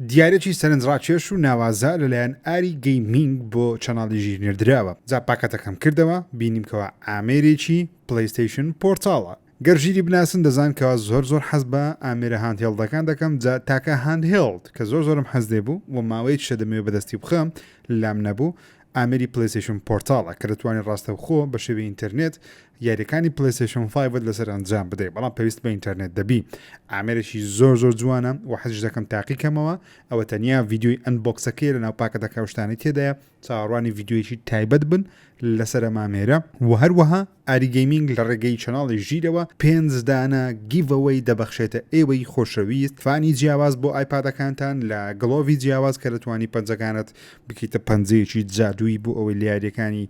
دیارێکی سەرنجڕاکێش و ناوازە لەلایەن ئاری گەیمینگ بۆ channel ی ژیر نێردراوە. جا پاکەتەکەم کردەوە بینیم کەوا ئامێرێکی PlayStation Portal ە. گەر ژیری بناسن دەزان کەوا زۆر زۆر حەز بە ئامێرە handheld ەکان دەکەم جا تاکە handheld کە زۆر زۆرم حەز لێ بوو و ماوەیەکیشە دەمەوێ بەدەستی بخەم لام نەبوو ئامێری PlayStation Portal ە کە دەتوانێت ڕاستەوخۆ بە شێوەی ئینتەرنێت یاریەکانی PlayStation 5 لەسەر ئەنجام بدەیت بەڵام پێویست بە ئینتەرنێت دەبی ئامێرێکی زۆر زۆر جوانە و حەزیش دەکەم تاقیکەمەوە ئەوە تەنیا ڤیدیۆی unbox ەکەی لە ناو پاکەتەکە و شتانی تێدایە چاوەڕوانی ڤیدیۆیەکی تایبەت بن لەسەر ئەم ئامێرە و هەروەها ئاری گەیمینگ لە ڕێگەی channel ی ژیرەوە پێنج دانە giveaway دەبەخشێتە ئێوەی خۆشەویست fan ی جیاواز بۆ iPad ەکانتان لە glove ی جیاواز کە دەتوانی پەنجەکانت بکەیتە پەنجەیەکی جادوویی بۆ ئەوەی لە یاریەکانی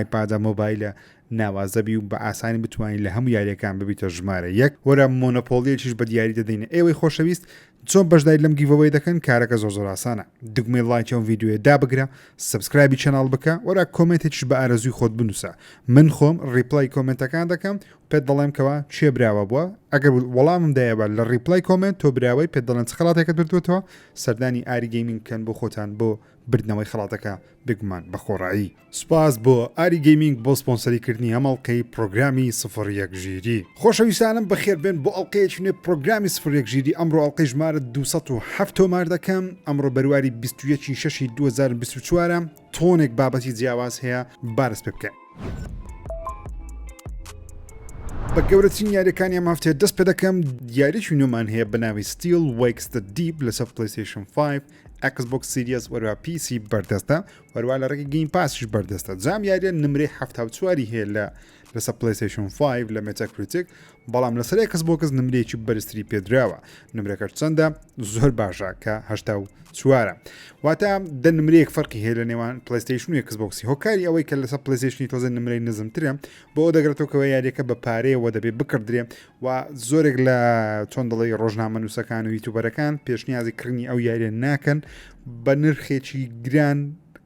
iPad ە مۆبایلە ناوازەبی و بە ئاسانی بتوانانی لە هەموو یاریەکان ببیتە ژمارە یەک وەرە Monopoly یەکیش بە دیاری دەدەینە ئێوەی خۆشەویست چۆن بەشداری لەم giveaway دەکەن کارەکە زۆر زۆر ئاسانە دگمەی لایکی ئەم ڤیدیۆیە دابگرە subscribe ی channel بکە وەرا comment ێکیش بە ئارەزووی خۆت بنووسە من خۆم reply comment ەکان دەکەم پێت دەڵێم کەوا کێ براوە بووە ئەگەر وەڵامم دایەوە لە reply comment تۆ براوەی پێت دەڵێن چ خەڵاتێکت بردووەتەوە سەردانی ئاری گەیمینگ بکەن بۆ خۆتان بۆ بردنەوەی خەڵاتەکە بێگومان بە خۆڕایی. سوپاس بۆ ئاری گەیمینگ بۆ سپۆنسەری کردنی ئەم ئەڵقەی پڕۆگرامی سفر یەک ژیری. خۆشەویستانم بەخێربێن بۆ ئەڵقەیەکی نوێ پڕۆگرامی سفر یەک ژیری ئەمڕۆ ئەڵقەی ژمارە 207 تۆمار دەکەم ئەمڕۆ بەرواری 21 شەشی 2024 تۆنێک بابەتی جیاواز هەیە با دەست پێ بکەین. بە گەورەترین یاریەکانی ئەم هەفتەیە دەست پێ دەکەم یاریی نوێمان هەیە بە ناوی Still Wakes the Deep لەسەر PlayStation 5 Xbox Series وەروە PC بەردەستە وەروە لە ڕێگەی Game Pass یش بەردەستە جام یاریە نمرەی 74 هەیە لە لەسەر PlayStation 5 لە Metacritic بەڵام لەسەر Xbox نمرەیەکی بەرزتری پێدراوە نمرەکەش چەندە زۆر باشە کە 84 واتە دە نمرەیەک فەرقی هەیە لە نێوان PlayStation و Xbox ی هۆکاری ئەوەی کە لەسەر PlayStation ی تۆزە نمرەی نزمترە بۆ دەگرێتەوە کەەوە یاریەکە بە پارەیەوە دەبێت بکڕدرێ و زۆرێک لە چۆن دەڵی ڕۆژنامە نووسەکان و یوتوبەرەکان پێشنیازی کڕینی ئەو یاریە ناکەن بە نرخێکی گران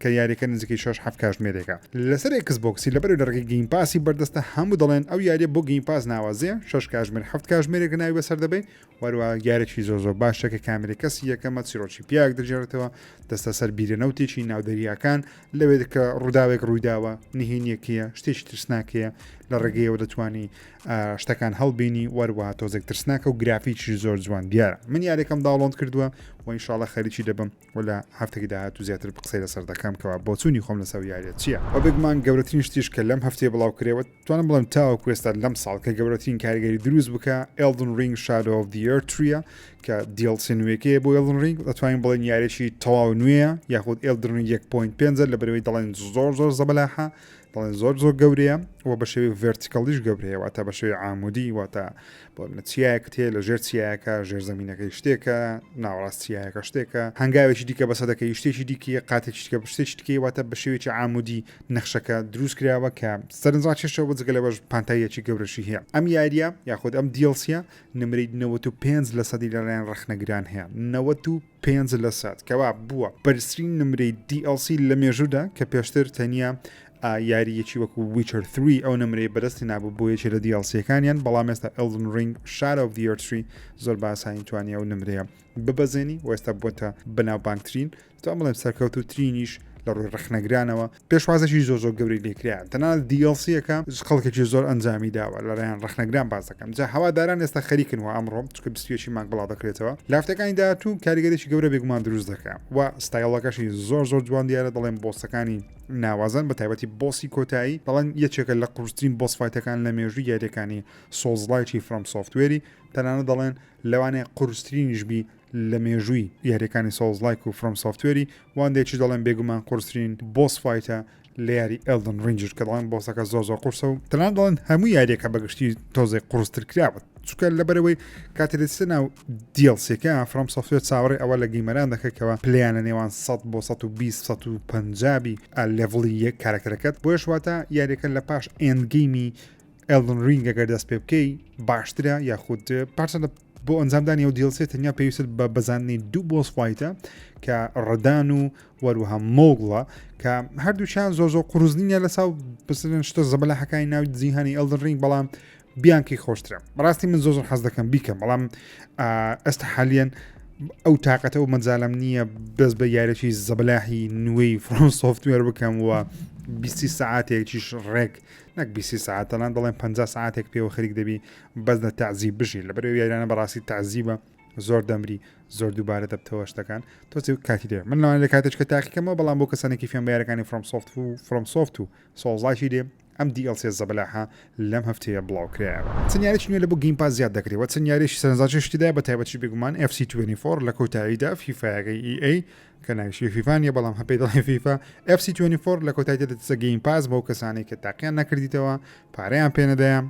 کە یاریەکە نزیکەی 6 7 کاژمێرێکە لەسەر Xbox ی لەبەر لە ڕێگەی Game Pass ی بەردەستە هەموو دەڵێن ئەو یاریە بۆ Game Pass ناوازەیە 6 کاژمێر 7 کاژمێرێک ناوی بەسەر دەبەی وەروە یارێکی زۆر زۆر باشە کە کامێرەی کەسی یەکەمە چیرۆکی پیاک دەگێڕێتەوە دەستە سەر بیرە نەوتێکی ناو دەریاکان لەوێت کە ڕووداوێک ڕوویداوە نهێنیەکەیە شتێکی ترسناکەیە لە ڕێگەیەوە دەتوانی شتەکان هەڵبینی وەروە تۆزێک ترسناکە و گرافیکی زۆر جوان دیارە من یاریەکەم download کردووە و ئینشاڵە خەریکی دەبم و لە هەفتەکی داهاتوو زیاتر قسەی لەسەر دەکەم کەوا بۆچوونی خۆم لەسەر یاریە چییە و بێگومان گەورەترین شتیش کە لەم هەفتەیە بڵاو کرێەوە توانم بڵێم تاوەکو ئێستا لەم ساڵ کە گەورەترین کاریگەری دروست بکە Elden Ring Shadow of the Erdtree ە کە DLC نوێکەیە بۆ Elden Ring دەتوانین بڵێن یاریی تەواو نوێیە یاخود Elden Ring 1.5 لە بەرەوەی دەڵێن زۆر زۆر زەبەلاحە دەڵێن زۆر زۆر گەورەیە و بە شێوەی vertical یش گەورەیە واتە بە شێوەی عامودی واتە بۆ منە چیایەکت هەیە لە ژێر چیایەکە ژێر زەمینەکەی شتێکە ناوەڕاست چیایەکە شتێکە هەنگاوێکی دیکە بەسە دەکەی شتێکی دیکە قاتێکی دیکە شتێکی دیکەی واتە بە شێوەیەکی عامودی نەخشەکە دروست کراوە کە سەرنجڕاکێشەوە بجگە لەوەش پانتاییەکی گەورەشی هەیە ئەم یاریە یاخود ئەم DLC ە نمرەی 95 لە سەدی لەلایەن ڕەخنەگران هەیە 95 لە سەد کەوا بووە بەرزترین نمرەی DLC لە مێژوودا کە پێشتر تەنیا یارییەکی وەکو Witcher 3 ئەو نمرەی بەدەستی نابوو بۆ یەکێ لە DLC ەکانیان بەڵام ئێستا Elden Ring Shadow of the Erdtree زۆر بە ئاسانی توانی ئەو نمرەیە ببەزێنی و ئێستا بووەتە بەناوبانگترین تا بڵێم سەرکەوتووترینیش لە ڕووی ڕەخنەگرانەوە پێشوازێکی زۆر زۆر گەورەی لێکرا تەنانەت DLC ەکە خەڵکێکی زۆر ئەنجامی داوە لەلایەن ڕەخنەگران باس دەکەم جا هەواداران ئێستا خەریکن و ئەمڕۆ چونکە 21 مانگ بڵاو دەکرێتەوە لە هەفتەکانی داهاتوو کاریگەرێکی گەورە بێگومان دروست دەکا و ستایڵەکەشی زۆر زۆر جوان دیارە دەڵێن boss ەکانی ناوازەن بە تایبەتی boss ی کۆتایی دەڵێن یەکێکە لە قورسترین boss fight ەکان لە مێژووی یاریەکانی Souls-like ی FromSoftware ی تەنانەت دەڵێن لەوانەیە قورسترینیش بی لە مێژووی یاریەکانی Souls-like و FromSoftware ی واندێکیش دەڵێن بێگومان قورسترین boss fight ە لە یاری Elden Ring ش کە دەڵێن boss ەکە زۆر زۆر قورسە و تەنانەت دەڵێن هەموو یاریەکە بەگشتی تۆزێک قورستر کراوە چونکە لەبەرەوەی کاتێ دەچێتە ناو DLC ەکە FromSoftware چاوەڕێ ئەوە لە gamer ان دەکات کەوا پلیان لە نێوان 100 بۆ 120 150 بی level ی یەک کارکتەرەکەت بۆیش واتە یاریەکە لە پاش end game ی Elden Ring ئەگەر دەست پێ بکەی باشترە یاخود پارچە لە بۆ ئەنجامدانی ئەو DLC تەنیا پێویست بە بەزاندنی دوو boss fight ە کە Radahn و وەروەها Mohg ڵە کە هەردووچیان زۆر زۆر قورس نییە لە چاو بسرن شتە زەبەلاحەکانی ناو جیهانی Elden Ring بەڵام بیانکەی خۆشترە بەڕاستی من زۆر زۆر حەز دەکەم بیکەم بەڵام ئێستا حالیەن. ئەو تاقەتە و مەجالم نییە بەس بە یارێکی زەبەلاحی نوێی From Software بکەم و بیستی سەعاتێکیش ڕێک نەک بیستی سەعات تەنان دەڵێن 50 سەعاتێک پێوە خەریک دەبی بەس لە تەعزیب بژی لەبەر یاریانە بەڕاستی تەعزیبە زۆر دەمری زۆر دووبارە دەبتەوە شتەکان تۆزێ کاتی دەوێت من لەوانەیە لە کاتێک کە تاقیکەمەوە بەڵام بۆ کەسانێکی فێم بە یارەکانی From Soft و From Soft و Souls-like ی دێ ئەم DLC زەبەلاحە لەم هەفتەیە بڵاوکرایەوە. چەند یاریی نوێ لە بۆ Game Pass زیاد دەکرێت و چەند یاریی سەرنجڕاکێشی تێدایە بە تایبەتیش بێگومان FC 24 لە کۆتاییدا فیفایەکەی EA کە ناویشی فیفا نییە بەڵام هەر پێی دەڵێن فیفا FC 24 لە کۆتاییدا دەچێتە Game Pass بەو کەسانەی کە تاقیان نەکردیتەوە پارەیان پێنەدایە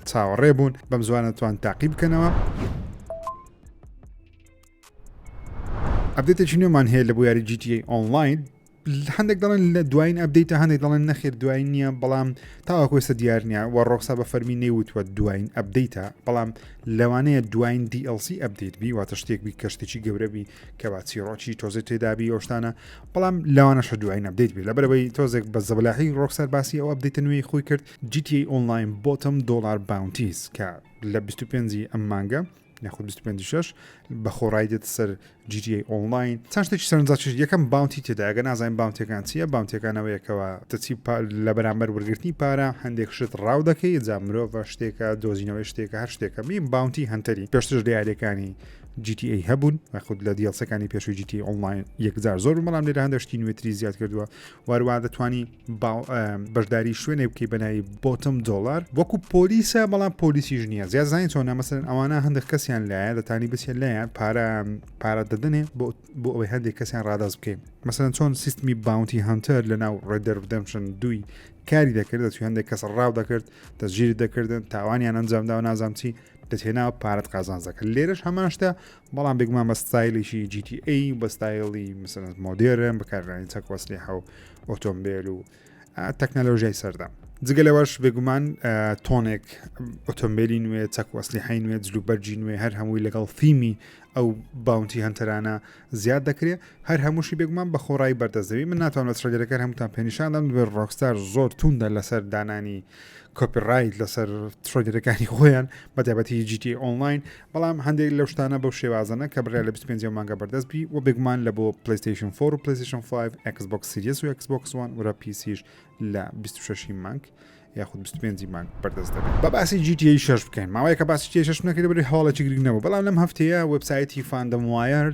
چاوەڕێ بوون بەم زوانە توان تاقی بکەنەوە. update ێکی نوێمان هەیە لە بۆ یاری GTA Online هەندێک دەڵێن لە دوایین update ە هەندێک دەڵێن نەخێر دوایین نییە بەڵام تاوەکو ئێستا دیار نییە و Rockstar بە فەرمی نەیوتووە دوایین update ە بەڵام لەوانەیە دوایین DLC update بی واتە شتێک بی کە شتێکی گەورە بی کە با چیڕۆکی تۆزێ تێدابی ئەو شتانە بەڵام لەوانەشە دوایین update بی لەبەرەوەی تۆزێک بە زەبەلاحی Rockstar باسی ئەو update ە نوێی خۆی کرد GTA Online Bottom Dollar Bounties کە لە 25 ئەم مانگە یاخود 25 شەش بە خۆڕایی دێتە سەر GTA Online چەند شتێکی سەرنجڕاکێش یەکەم bounty تێدا ئەگەر نازانین bounty ەکان چییە bounty ەکانەوەیە کەوا دەچی لە بەرامبەر وەرگرتنی پارە هەندێک شت ڕاو دەکەی جا مرۆڤە شتێکە دۆزینەوەی شتێکە هەر شتێکە بی bounty hunter ی پێشترش لە یاریەکانی GTA هەبوون یاخود لە DLC ەکانی پێشووی GTA Online یەکجار زۆر بوون بەڵام لێرە هەندێک شتی نوێتری زیاد کردووە واروە دەتوانی بەشداری شوێنێک بکەی بەناوی Bottom Dollar وەکو پۆلیسە بەڵام پۆلیسیش نییە زیاد زانین چۆنە مەسەن ئەوانە هەندێک کەسیان لایە دەتانی بچێت لایەن پارە پارە دەدەنێ بۆ بۆ ئەوەی هەندێک کەسیان ڕادەست بکەین مەسەن چۆن سیستمی bounty hunter لە ناو Red Dead Redemption دووی کاری دەکرد دەچوو هەندێک کەس ڕاو دەکرد دەستگیر دەکردن تاوانیان ئەنجامدا و نازام چی دەتهێنا و پارەت قازانج دەکرد لێرەش هەمان شتە بەڵام بێگومان بە ستایلێکی GTA بە ستایلی مثلەن مۆدێرن بەکارهێنانی چەک و ئەسلیحە و ئۆتۆمبیل و تەکنەلۆژیای سەردەم جگە لەوەش بێگومان تۆنێک ئۆتۆمبیلی نوێ چەک و ئەسلیحەی نوێ جلوبەرگی نوێ هەر هەمووی لەگەڵ theme ی ئەو bounty hunter انە زیاد دەکرێت هەر هەمووشی بێگومان بە خۆڕایی بەردەست دەبی من ناتوانم لە trailer ەکە هەمووتان پێنیشاندەم دەبێت Rockstar زۆر توندە لەسەر دانانی copyright لەسەر trailer ەکانی خۆیان بە تایبەتی GTA Online بەڵام هەندێک لەو شتانە بەو شێوازانە کە بڕیار لە 25 مانگە بەردەست بی و بێگومان لە بۆ PlayStation 4 و PlayStation 5 Xbox Series و Xbox One وەرە PC ش لە 26 مانگ یاخود 25 مانگ بەردەست دەبێت بە باسی GTA 6 بکەین ماوەیەکە باسی GTA 6 نەکرد بەری هەواڵێکی گرنگ نەبوو بەڵام لەم هەفتەیە وبسایەتی Fandom Wire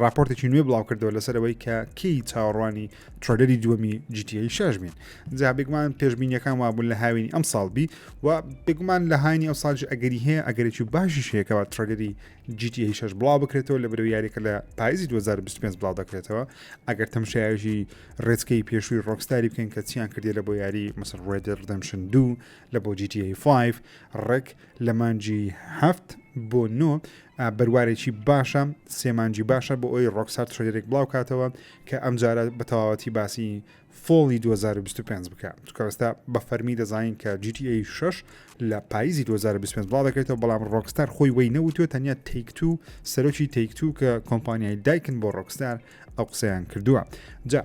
راپۆرتێکی نوێ بڵاو کردەوە لەسەر ئەوەی کە کەی چاوەڕوانی trailer ی دووەمی GTA 6 بین جا بێگومان پێشبینیەکان وابوون لە هاوینی ئەم ساڵ بی و بێگومان لە هاوینی ئەو ساڵش ئەگەری هەیە ئەگەرێکی باشیش هەیە کەوا trailer ی GTA 6 بڵاو بکرێتەوە لە بەرەو یاریەکە لە پاییزی 2025 بڵاو دەکرێتەوە ئەگەر تەمشایەکی ڕێچکەی پێشووی Rockstar ی بکەین کە چیان کردی لە بۆ یاری مەسەر Red Dead Redemption 2 لە بۆ GTA 5 ڕێک لە مانگی هەفت بۆ نۆ بەروارێکی باشە سێمانجی باشە بۆ ئەوی Rockstar trailer ێک بڵاو کاتەوە کە ئەمجارە بە تەواوەتی باسی fall ی 2025 بکە چونکە ئێستا بە فەرمی دەزانین کە GTA 6 لە پاییزی 2025 بڵاو دەکرێتەوە بەڵام Rockstar خۆی وەی نەوتووە تەنیا Take-Two سەرۆکی Take-Two کە کۆمپانیای دایکن بۆ Rockstar ئەو قسەیان کردووە جا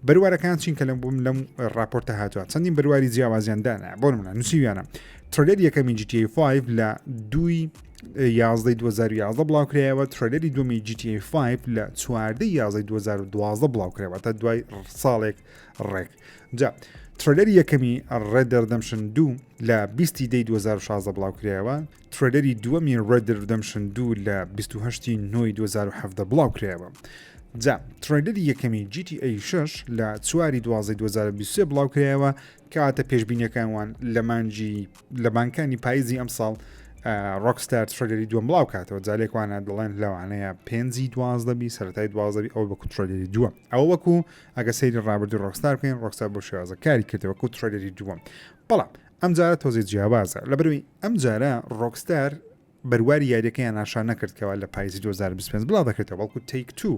بەروارەکان چین کە لەم بووم لەم راپۆرتە هاتووە چەندین بەرواری جیاوازیان دانا بۆ نمونە نووسیویانە trailer یەکەمی GTA 5 لە دووی یازدەی 2011 بڵاوکرایەوە trailer ی دووەمی GTA 5 لە چواردەی یازدەی 2012 بڵاوکرایەوە تا دوای ساڵێک ڕێک جا trailer ی یەکەمی Red Dead Redemption 2 لە 20 دەی 2016 بڵاوکرایەوە trailer ی دووەمی Red Dead Redemption 2 لە 28 نۆی 2017 بڵاوکرایەوە جا trailer ی یەکەمی GTA 6 لە چواری 12 2023 بڵاوکرایەوە کەواتە پێشبینیەکان وان لە مانگی لە مانگەکانی پاییزی ئەمساڵ Rockstar trailer ی دووەم بڵاو کاتەوە جارێکوانە دەڵێن لەوانەیە پێنجی دوازدە بی سەرەتای دوازدەبی ئەو وەکو trailer ی دووەم ئەوە وەکو ئەگە سەیری ڕابردوو Rockstar بکەین Rockstar بۆ شێوازە کاری کردەوە وەکو trailer ی دووەم بەڵام ئەم جارە تۆزێ جیاوازە لەبەرئەوەی ئەم جارە Rockstar بەرواری یاریەکەیان ئاشکرا نەکرد کەوا لە پاییزی 2025 بڵاو دەکرێتەوە بەڵکو Take-Two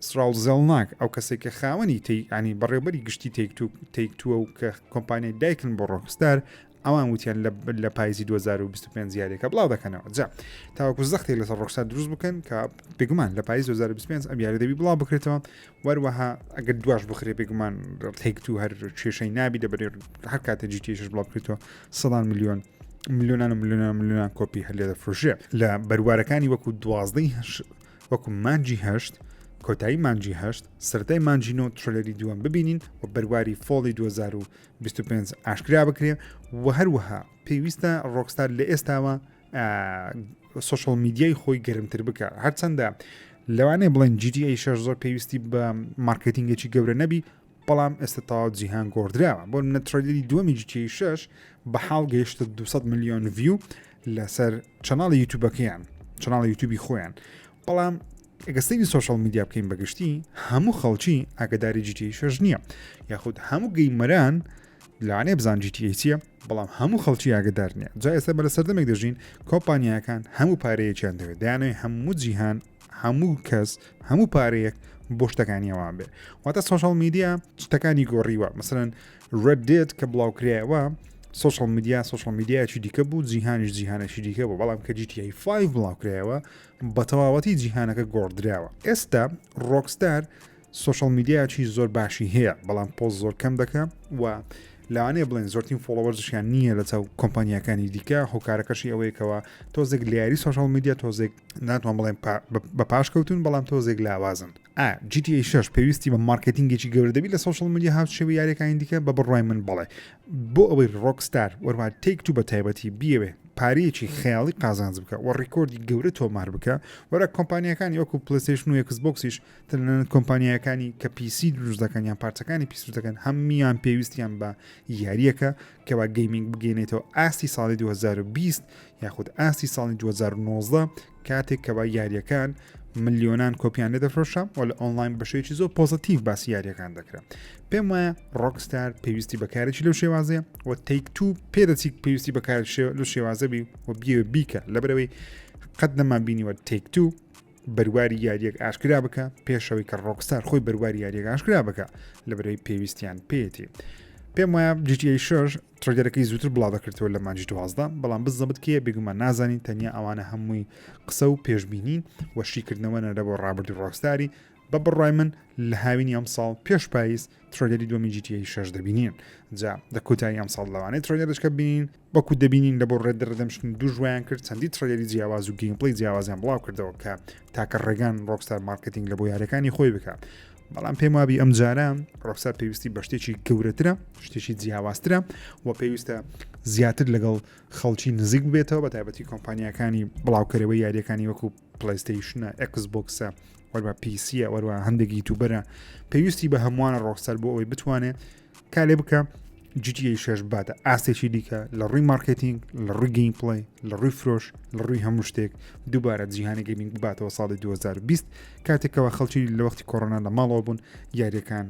Strauss Zelnick ئەو کەسێک کە خاوەنی تی ینی بەڕێوبەری گشتی Take-Two Take-Two ە و کە کۆمپانیای دایکن بۆ Rockstar ئەوان وتیان لە پاییزی 2025 یاریەکە بڵاو دەکەنەوە جا تاوەکو زەختێک لەسەر Rockstar دروست بکەن کە بێگومان لە پاییز 2025 ئەم یاری دەبی بڵاو بکرێتەوە وەروەها ئەگەر دواش بخرێ بێگومان Take-Two هەر کێشەی نابی دەبێت هەر کاتە GTA شەش بڵاو بکرێتەوە سەدان میلیۆن ملیۆنان و ملیۆنان ملیۆنان کۆپی هەر لێ دەفرۆشێ لە بەروارەکانی وەکو دوازدەی. وەکو مانگی هەشت کۆتایی مانگی هەشت سەرەتای مانگی نۆ trailer ی دووەم ببینین و بەرواری fall ی 2025 ئاشکرا بکرێ و هەروەها پێویستە ڕۆکستار لە ئێستاوە social media ی خۆی گەرمتر بکە هەرچەندە لەوانەیە بڵێن GTA 6 زۆر پێویستی بە marketing ێکی گەورە نەبی بەڵام ئێستا تەواو جیهان گۆڕدراوە بۆ منە trailer ی دووەمی GTA 6 بە حاڵ گەیشتە 200 میلیۆن view لەسەر channel ی یوتوبەکەیان channel ی یوتوبی خۆیان بەڵام ئەگە سەیری social media بکەین بەگشتی هەموو خەڵکی ئاگداری GTA 6 نییە یاخود هەموو gamer ان لەوانەیە بزان GTA چییە بەڵام هەموو خەڵکی ئاگدار نییە جا ئێستا بە لە سەردەمێک دەژین کۆمپانیاکان هەموو پارەیەکیان دەوێت دەیانەوێت هەموو جیهان هەموو کەس هەموو پارەیەک بۆ شتەکانی ئەوان بێ واتە social media شتەکانی گۆڕیوە مەسەلەن Red Dead کە بڵاوکرایەوە social media social media یەکی دیکە بوو جیهانیش جیهانێکی دیکە بوو بەڵام کە GTA 5 بڵاوکرایەوە بە تەواوەتی جیهانەکە گۆڕدراوە ئێستا ڕۆکستار social media یەکی زۆر باشی هەیە بەڵام پۆست زۆر کەم دەکە و لەوانەیە بڵێن زۆرترین followers شیان نییە لە چاو کۆمپانیاکانی دیکە هۆکارەکەشی ئەوەیەکەوە تۆزێک لە یاری social media تۆزێک ناتوان بڵێن بە پاشکەوتون بەڵام تۆزێک لاوازن ئا GTA 6 پێویستی بە marketing ێکی گەورە دەبی لە social media هاوشێوە یاریەکانی دیکە بە بڕوای من بڵێ بۆ ئەوەی ڕۆکستار وەروە تێک تو بە تایبەتی بیەوێ پارەیەکی خەیاڵی قازانج بکە و ڕیکۆردی گەورە تۆمار بکە وەرە کۆمپانیەکانی وەکو پلەیستەیشن و ئێکس بۆکسیش تەنانەت کۆمپانیاکانی کە PC دروست دەکەن یان پارچەکانی PC دروست دەکەن هەموویان پێویستیان بە یاریەکە کەوا gaming بگەینێتەوە ئاستی ساڵی 2020 یاخود ئاستی ساڵی 2019 کاتێک کەوا یاریەکان ملیۆنان کۆپیان لێ دەفرۆشە و لە ئۆنلاین بەشێکی زۆر positive باسی یاریەکان دەکرا پێم وایە ڕۆکستار پێویستی بەکارێکی لەو شێوازەیە و تەیک تو پێدەچی پێویستی بەکار لەو شێوازە بی و بیەوێ بیکە لەبەرەوەی قەت نەمان بینیوە تەیک تو بەرواری یاریەک ئاشکرا بکە پێشەوەی کە ڕۆکستار خۆی بەرواری یاریەک ئاشکرا بکە لە بەرەی پێویستیان پێیەتی. پێم وایە GTA 6 trailer ەکەی زووتر بڵاو دەکردەوە لە مانگی 12 بەڵام بزەبت کێ بێگومان نازانین تەنیا ئەوانە هەمووی قسە و پێشبینین و شیکردنەوە نەرە بۆ ڕابردوو ڕۆکستاری بە بڕای من لە هاوینی ئەمساڵ پێش پاییز trailer ی دووەمی GTA 6 دەبینین جا لە کۆتایی ئەمساڵ لەوانەیە trailer ەشکە بینین وەکو دەبینین لە بۆ Red Dead Redemption دووش وایان کرد چەندی trailer ی جیاواز و gameplay جیاوازیان بڵاو کردەوە کە تاکە ڕێگان ڕۆکستار marketing لە بۆ یاریەکانی خۆی بکە بەڵام پێم وابی ئەم جارە ڕۆکستار پێویستی بە شتێکی گەورەترە شتێکی جیاوازترە و پێویستە زیاتر لەگەڵ خەڵکی نزیک بێتەوە بە تایبەتی کۆمپانیاکانی بڵاوکەرەوەی یاریەکانی وەکو پلەیستەیشنە ئێکس بۆکسە وەروە PC یە وەروە هەندێک یوتوبەرە پێویستی بە هەمووانە ڕۆکستار بۆ ئەوەی بتوانێت کارێ بکە GTA 6 باتە ئاستێکی دیکە لە ڕووی marketing لە ڕووی gameplay لە ڕووی فرۆش لە ڕووی هەموو شتێک دووبارە جیهانی gaming بباتەوە ساڵی 2020 کاتێکەوە خەڵکی لە وەختی کۆرۆنا لە ماڵەوە بوون یاریەکان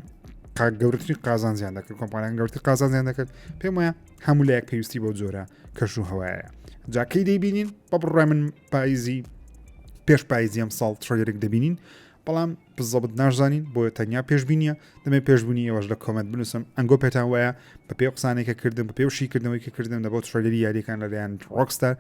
گەورەترین قازانجیان دەکرد کۆمپانیان گەورتر قازانجیان دەکرد پێم وایە هەموو لایەک پێویستی بەو جۆرە کەش و هەوایە جاکەی دەیبینین بە بڕای من پاییزی پێش پاییزی ئەم ساڵ trailer ێک دەبینین بەڵام بزەبت ناشزانین بۆیە تەنیا پێشبینیە دەمێ پێشبینی ئێوەش لە comment بنووسم ئەنگۆ پێتان وایە بە پێ قسانێکە کردم بە پێ و شیکردنەوەی کە کردم لە بۆ trailer ی یاریەکان لەلایەن ڕۆکستار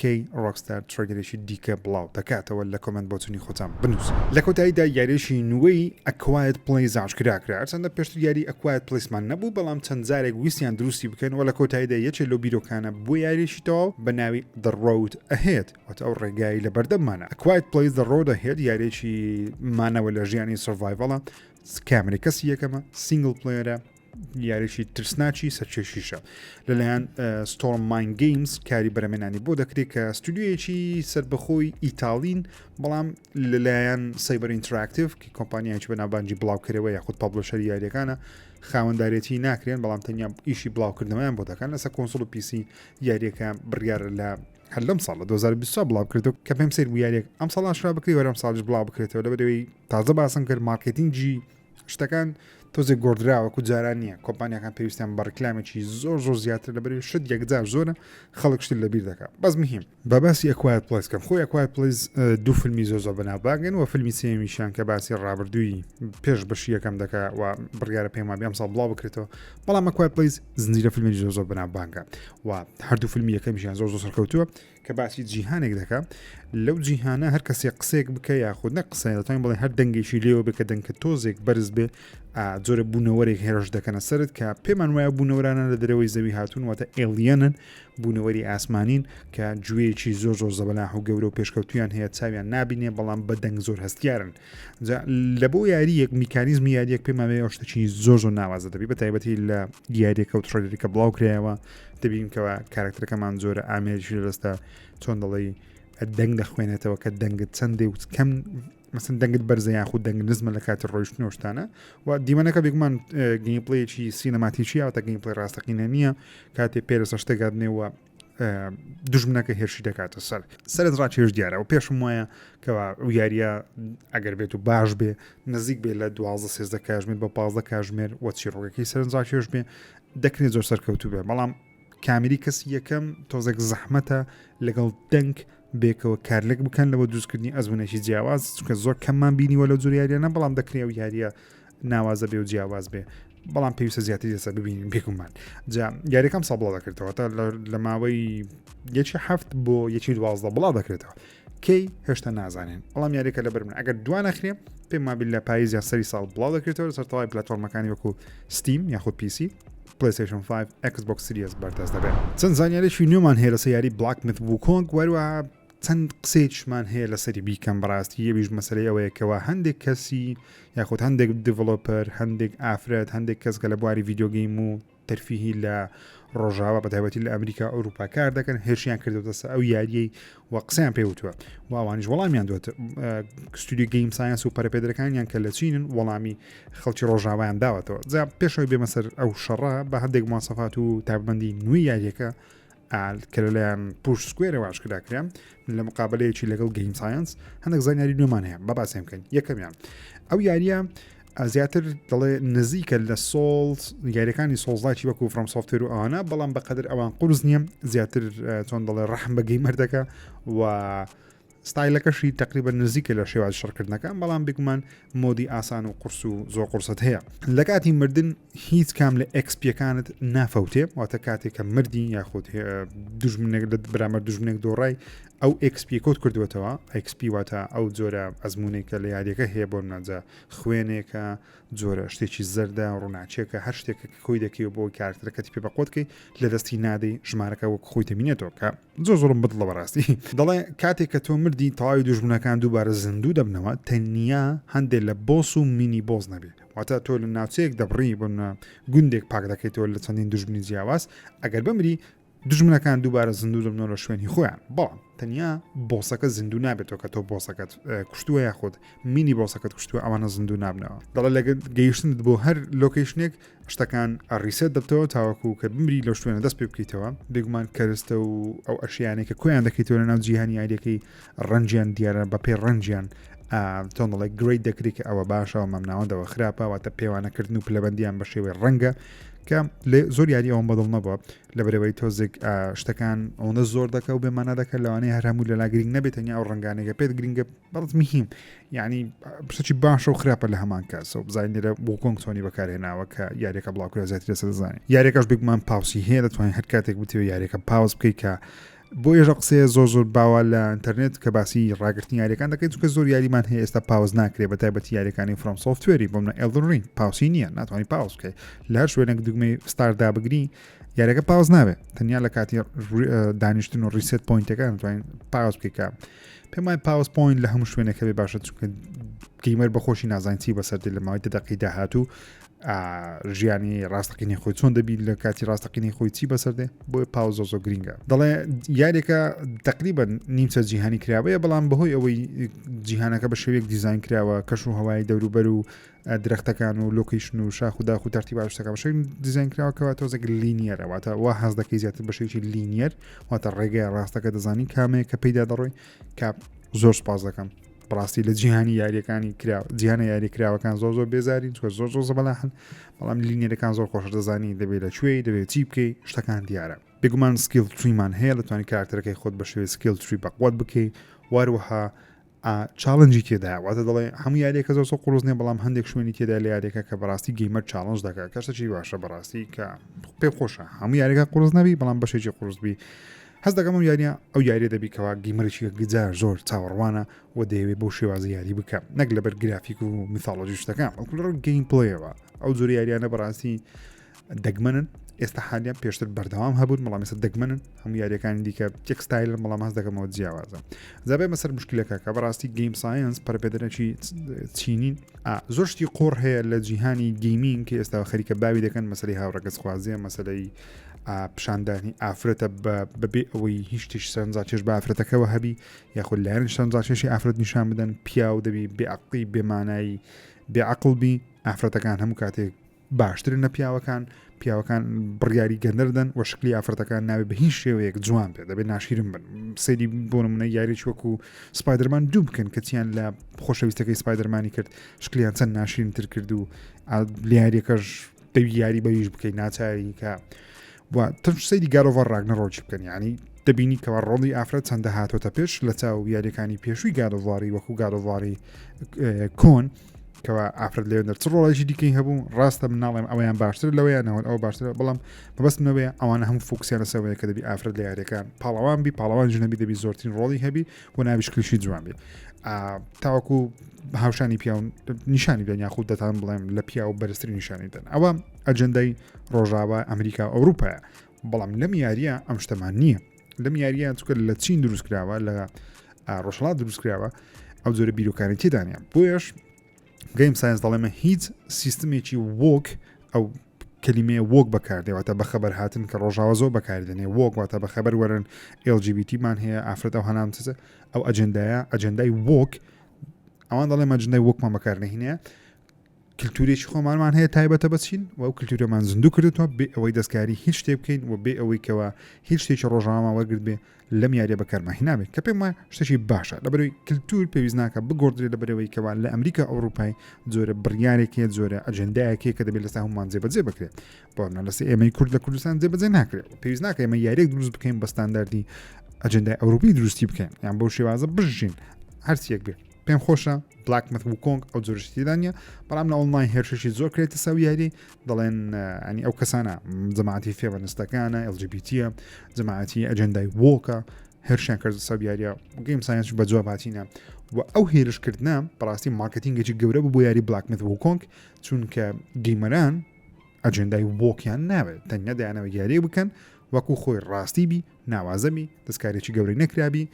کەی ڕۆکستار trailer ێکی دیکە بڵاو دەکاتەوە لە comment بۆچونی خۆتان بنووسن. لە کۆتاییدا یاریی نوێی A Quiet Place ئاشکرا کرا، هەرچەندە پێشتر یاری A Quiet Place مان نەبوو، بەڵام چەند جارێک ویستیان دروستی بکەن و لە کۆتاییدا یەکێ لەو بیرۆکانە بووە یارییەکی تەواو بە ناوی The Road Ahead، واتە ئەو ڕێگایەی لە بەردەممانە. A Quiet Place The Road Ahead یارییەکی مانەوە لە ژیانی survival ە، کامێرەی کەسی یەکەمە، single player ە، یاریی ترسناکی سەرکێشیشە لەلایەن Stormind Games کاری بەرەمێنانی بۆ دەکرێت کە ستودیویەکی سربەخۆی ئیتاڵین بەڵام لەلایەن Saber Interactive کە کۆمپانیایکی بەناوبانگی بڵاوکەرەوە یاخود publisher ی یاریەکانە خاوەندارێتی ناکرێن بەڵام تەنیا ئیشی بڵاوکردنەوەیان بۆ دەکەن لەسەر console و PC یاریەکە بڕیارە لە هەر لەم ساڵ لە 2023 بڵاو کردو کە پێم سەیر بوو یاریەک ئەم ساڵ ئاشکرا بکری وەرەم ساڵش بڵاو بکرێتەوە لەبەرەوەی تازە باسم کرد marketing ی شتەکان تۆزێک گۆڕدراوە وەکو جاران نییە کۆمپانیاکان پێویستیان بە ڕیکلامێکی زۆر زۆر زیاتر لەبەری شت یەکجار زۆرە خەڵک شت لەبیر دەکات بەس مهم بە باسی A Quiet Place کەم خۆی A Quiet Place دوو فیلمی زۆر زۆر بەناوبانگن و فیلمی سێمیشیان کە باسی ڕابردووی پێش بەشی یەکەم دەکا و بڕیارە پێم وابێ ئەمساڵ بڵاو بکرێتەوە بەڵام A Quiet Place زنجیرە فیلمی زۆر زۆر بەناوبانگە و هەردوو فیلمی یەکەمیشیان زۆر زۆر سەرکەوتووە کە باسی جیهانێک دەکا لەو جیهانە هەر کەسێک قسەیەک بکە یاخود نە قسە دەتوانین بڵێ هەر دەنگێکی لێوە بکە دەنگکە تۆزێک بەرز بێ. جۆرە بوونەوەرێک هێرش دەکەنە سەرت کە پێمان وایە بوونەوەرانە لە دەرەوەی زەوی هاتوون واتە alien ن بوونەوەری ئاسمانین کە گوێیەکی زۆر زۆر زەبەلاح و گەورە و پێشکەوتویان هەیە چاویان نابینێ بەڵام بە دەنگ زۆر هەستیارن لە بۆ یاریەک میکانیزمی یاریەک پێمان وایە شتێکی زۆر زۆر ناوازە دەبی بە تایبەتی لە یاریەکە و trailer ەکە بڵاو کرایەوە دەبین کەەوە کارکتەرەکەمان زۆرە ئامێریشی لەدەستە چۆن دەڵێی دەنگ دەخوێنێتەوە کە دەنگت چەندێ و کەم مەسن دەنگت بەرزە یاخود دەنگ نزمە لە کاتی ڕۆیشتن و شتانە و دیمەنەکە بێگومان gameplay ێکی cinematic ی یاوەتە gameplay ڕاستەقینە نییە کاتێ پێرەسە شتێکات نێوە دژمنەکە هێرشی دەکاتە سەر سەرت ڕاکێش دیارە و پێشم وایە کەوا ئەو یاریە ئەگەر بێت و باش بێ نزیک بێ لە 12 سێزدە کاژمێر بە 15 کاژمێر وە چیڕۆکەکەی سەرنجڕاکێش بێ دەکرێت زۆر سەرکەوتوو بێ بەڵام کامیری کەسی یەکەم تۆزێک زەحمەتە لەگەڵ دەنگ بێکەوە کارلێک بکەن لەوە دروستکردنی ئەزمونێکی جیاواز چونکە زۆر کەممان بینیوە لەو جۆر یاریانە بەڵام دەکرێت ئەو یاریە ناوازە بێ و جیاواز بێ بەڵام پێویستە زیاتر لەسەر ببینین بێگومان جا یاریەکەم ساڵ بڵاو دەکرێتەوە تا لە ماوەی یەکی هەفت بۆ یەکی دوازدە بڵاو دەکرێتەوە کەی هێشتا نازانین بەڵام یاریەکە لەبەر من ئەگەر دوا نەخرێ پێم وابێت لە پاییز یا سەری ساڵ بڵاو دەکرێتەوە لەسەر تەواوی پلاتفۆرمەکانی وەکو Steam یاخود PC PlayStation 5 Xbox Series بەردەست دەبێت. چەند زانیاریی نوێمان هەیە لەسەر یاری Black Myth Wukong وەروەها چەند قسەیەکیشمان هەیە لەسەری بیکەم بەڕاستی یەویش مەسەلەی ئەوەیە کەوا هەندێک کەسی یاخود هەندێک developer هەندێک ئافرەت هەندێک کەس کە لە بواری video game و تەرفیهی لە ڕۆژاوا بە تایبەتی لە ئەمریکا ئەوروپا کار دەکەن هێرشیان کردوتە سەر ئەو یاریەی و قسەیان پێ وتووە و ئەوانیش وەڵامیان دوێت ستودیو Game Science و پەرەپێدەرەکانیان کە لە چینن وەڵامی خەڵکی ڕۆژاوایان داوەتەوە جا پێشەوەی بێمە سەر ئەو شەڕە بە هەندێک مواسەفات و تابەندی نوێی یاریەکە کە لەلایەن Push Square ەوە ئاشکرا کرا لە مقابلەیەکی لەگەڵ Game Science هەندێک زانیاری نوێمان هەیە بە باسێن بکەین یەکەمیان ئەو یاریە زیاتر دەڵێ نزیکە لە Souls یاریەکانی Souls-like ی وەکو FromSoftware و ئەوانە بەڵام بەقدر ئەوان قورس نییە زیاتر چۆن دەڵێ ڕەحم بە gamer دەکە و ستایلەکەشی تەقریبەن نزیکە لە شێوازی شەڕکردنەکان، بەڵام بێگومان mode ی ئاسان و قورس و زۆر قورست هەیە. لە کاتی مردن هیچ کام لە XP یەکانت نافەوتێ، واتە کاتێک کە مردی یاخود دوژمنێک لە بەرامبەر دوژمنێک دۆڕای ئەو XP کۆت کردوێتەوە، XP واتە ئەو جۆرە ئەزمونێک کە لە یاریەکە هەیە بۆ ناجە خوێنێکە جۆرە شتێکی زەردە ڕووناچێکە هەر شتێکە کە کۆی دەکەی بۆ کارکتەرەکەتی پێ بەقوت کەی لە دەستی نادەی ژمارەکە وەک خۆی دەمینێتەوە کە زۆر زۆرم بەدڵە بەڕاستی دەڵێ کاتێک کە تۆ مردی تەواوی دوژمنەکان دووبارە زیندوو دەبنەوە تەنیا هەندێک لە boss و mini boss نەبێ واتە تۆ لە ناوچەیەک دەبڕی بۆ گوندێک پاک دەکەیتەوە لە چەندین دوژمنی جیاواز ئەگەر بمری دوژمنەکان دووبارە زیندوو دەبنەوە لە شوێنی خۆیان بەڵام تەنیا boss ەکە زیندوو نابێتەوە کە تۆ boss ەکەت کوشتووە یاخود mini boss ەکەت کوشتووە ئەوانە زیندوو نابنەوە دەڵێ لەگە گەیشتنت بۆ هەر location ێک شتەکان reset دەبتەوە تاوەکو کە بمری لەو شوێنە دەست پێ بکەیتەوە بێگومان کەرستە و ئەو ئەشیانەی کە کۆیان دەکەیتەوە لە ناو جیهانی یاریەکەی ڕەنجیان دیارە بە پێی ڕەنجیان تۆن دەڵێ grade دەکرێت کە ئەوە باشەوە مامناوەندەوە خراپە واتە پێوانەکردن و پلەبندیان بە شێوەی ڕەنگە کە لێ زۆر یاری ئەوم بەدڵ نەبووە لە بەرەوەی تۆزێک شتەکان ئەوەندە زۆر دەکە و بێمانە دەکە لەوانەیە هەر هەموو لەلا گرنگ نەبێت تەنیا ئەو ڕەنگانێکە پێت گرنگە بەڵت مهم یعنی شتێکی باشە و خراپە لە هەمان کاتەوە بزانین لێرە Wukong چۆنی بەکارهێناوە کە یاریەکە بڵاوکرا زیاتر لەسەر دەزانین یاریەکەش بێگومان pause ی هەیە دەتوانین هەر کاتێک بتەوێت یاریەکە pause بکەیت کە بۆ ئێژە قسەیە زۆر زۆر باوە لە ئینتەرنێت کە باسی ڕاگرتنی یاریەکان دەکەین چونکە زۆر یاریمان هەیە ئێستا pause ناکرێت بە تایبەتی یاریەکانی FromSoftware ی بۆ منە Elden Ring pause ی نییە ناتوانانی pause بکەیت لە هەر شوێنێک دوگمەی start دابگری یاریەکە pause نابێت تەنیا لە کاتی دانیشتن و reset point ەکان توانین pause بکەیت کە پێم وایە pause point لە هەموو شوێنێک هەبێ باشە چونکە gamer بەخۆشی نازانین چی بەسەر دێت لە ماوەی دەقی داهاتوو ژیانی ڕاستەقینەی خۆی چۆن دەبی لە کاتی ڕاستەقینەی خۆی چی بەسەر دێ بۆی pause زۆر زۆر گرینگە دەڵێ یاریەکە تقریبا نیمچە جیهانی کراوەیە بەڵام بەهۆی ئەوەی جیهانەکە بە شێوەیەک دیزاین کراوە کەش و هەوای دەوروبەر و درەختەکان و location و شاخ و داخ و تەرتیبات شتەکان بە شێوەیەک دیزاین کراوە کەوا تۆزێک linear ە واتە وا هەست دەکەی زیاتر بە شێوەیەکی linear واتە ڕێگەی ڕاستەکە دەزانی کامەیە کە پێیدا دەڕۆی کە زۆر سپاس دەکەم بەڕاستی لە جیهانی یاریەکانی کرا جیهانە یاری کراوەکان زۆر زۆر بێزارین چوە زۆر زۆر زەبەلاحن بەڵام linear ەکان زۆر خۆش دەزانی دەبێت لە کوێی دەبێت چی بکەی شتەکان دیارە بێگومان skill tree مان هەیە دەتوانانی کارکتەرەکەی خۆت بە شێوەی skill tree بەقوت بکەی واروەها challenge ی تێدایە واتە دەڵێ هەموو یاریەکە زۆر زۆر قورس نیە بەڵام هەندێک شوێنی تێدا لە یاریەکە کە بەڕاستی gamer challenge دەکات کە شتێکی باشە بەڕاستی کە پێ خۆشە هەموو یاریەکە قورس نەبی بەڵام بەشێکی قورس بی. هەست دەکەم ئەم یاریە ئەو یاریە دەبی کەوا gamer ێکی گجار زۆر چاوەڕوانە و دەیەوێت بەو شێوازی یاری بکە نەک لەبەر گرافیک و mythology شتەکان بەڵکو لە ڕووی gameplay ەوە ئەو جۆری یاریانە بەڕاستی دەگمەنن ئێستا حالیان پێشتر بەردەوام هەبوون بەڵام ئێستا دەگمەنن هەموو یاریەکانی دیکە یەک ستایلن بەڵام هەست دەکەمەوە جیاوازە جا بێمە سەر مشکلەکە کە بەڕاستی Game Science پەرپێدەرێکی چینین زۆر شتی قۆڕ هەیە لە جیهانی gaming کە ئێستا خەریکە باوی دەکەن مەسەری هاوڕەگەزخوازیە مەسەلەی پیشاندانی ئافرەتە بەبێ ئەوەی هیچ شتێکی سەرنجڕاکێش بە ئافرەتەکەوە هەبی یاخود لایەن سەرنجڕاکێشی ئافرەت نیشان بدەن پیاو دەبی بێعقلی بێمانایی بێعقل بی ئافرەتەکان هەموو کاتێک باشترن لە پیاوەکان پیاوەکان بڕیاری گەندەر دەن و شکلی ئافرەتەکان ناوێ بە هیچ شێوەیەک جوان بێت دەبێت ناشیرن بن سەیری بۆ نمونە یاریی وەکو سپایدەرمان دوو بکەن کە چیان لە خۆشەویستەکەی سپایدەرمانی کرد شکلیان چەند ناشیرنتر کرد و لە یاریەکەش دەوی یاری بەویش بکەیت ناچاری کە و تەنش سەیری God of War ڕاگنەڕۆکی بکەن یعنی دەبینی کەوا ڕۆڵی ئافرەت چەندە هاتۆتە پێش لە چاو یاریەکانی پێشووی God of War ی وەکو God of War ی کۆن کەوا ئافرەت لێندەر چ ڕۆڵێکی دیکەی هەبوو ڕاستە من ناڵێم ئەویان باشتر لەوەیانەوە ئەو باشتر بەڵام مەبەست نەوەیە ئەوانە هەموو focus یان لەسەرەوەیە کە دەبی ئافرەت لە یاریەکان پاڵەوان بی پاڵەوان ژنەبی دەبی زۆرترین ڕۆڵی هەبی و ناویش کلیشی جوان بی تاوەکو هاوشانی پیاو نیشانی بدەن یاخود دەتان بڵێم لە پیاو بەرزترین نیشانی بدەن ئەوە ئەجندای ڕۆژاوا ئەمریکا و ئەوروپایە بەڵام لەم یاریە ئەم شتەمان نییە لەم یاریە چکە لە چین دروست کراوە لە ڕۆژهڵات دروست کراوە ئەو جۆرە بیرۆکانی تێدانە بۆیەش Game Science دەڵێمە هیچ سیستمێکی woke ئەو کەلیمەیە woke بەکاردێ واتە بەخەبەر هاتن کە ڕۆژاوا زۆر بەکاردێنێ woke واتە بەخەبەر وەرن LGBT مان هەیە ئافرەت ئەو هەنام چ ئەو ئەجندایە ئەجندای woke ئەوان دەڵێم ئەجندای woke مان بەکارنەهینەیە کللتورێکی خۆمانمان هەیە تایبەتە بە چین و ئەو کللتورەمان زیندوو کردێتەوە بێ ئەوەی دەستکاری هیچ شتێک بکەین و بێ ئەوەی کەەوە هیچ شتێکی ڕۆژاوامان وەرگرت بێ لەم یاریە بەکارمان هینابێت کە پێم وایە شتێکی باشە لەبەرەوەی کللتور پێویست ناکە بگۆڕدرێت لەبەرەوەی کەوا لە ئەمریکا ئەوروپای جۆرە بڕیارێک هەیە جۆرە ئەجندایەک هەیە کە دەبێت لەسەر هەمومان جێبەجێ بکرێت بەڵام لەسەر ئێمەی کورد لە کوردستان جێبەجێ ناکرێت پێویست ناکە ئێمە یاریێک دروست بکەین بە ستانداردی ئەجندای ئەوروپی دروستی بکەین یان بەو شێوازە بژین هەرچیەک بێت پێم خۆشە Black Myth Wukong ئەو جۆرە شتی تێدا نییە بەڵام لە ئۆنلاین هێرشێکی زۆر کرێتە سەر یاری دەڵێن ئەنی ئەو کەسانە جەماعەتی feminist ەکانە LGBTە جەماعەتی ئەجندای woke ە هێرشیان کرد سەر یاریە Game Science بە جواب هاتینە و ئەو هێرشکردنە بەڕاستی مارکتینگێکی گەورە بوو بۆ یاری Black Myth Wukong چونکە gamer ان ئەجندای woke یان ناوێت تەنیا دەیانەوە یاری بکەن وەکو خۆی ڕاستی بی ناوازەبی دەستکارێکی گەورەی نەکرابی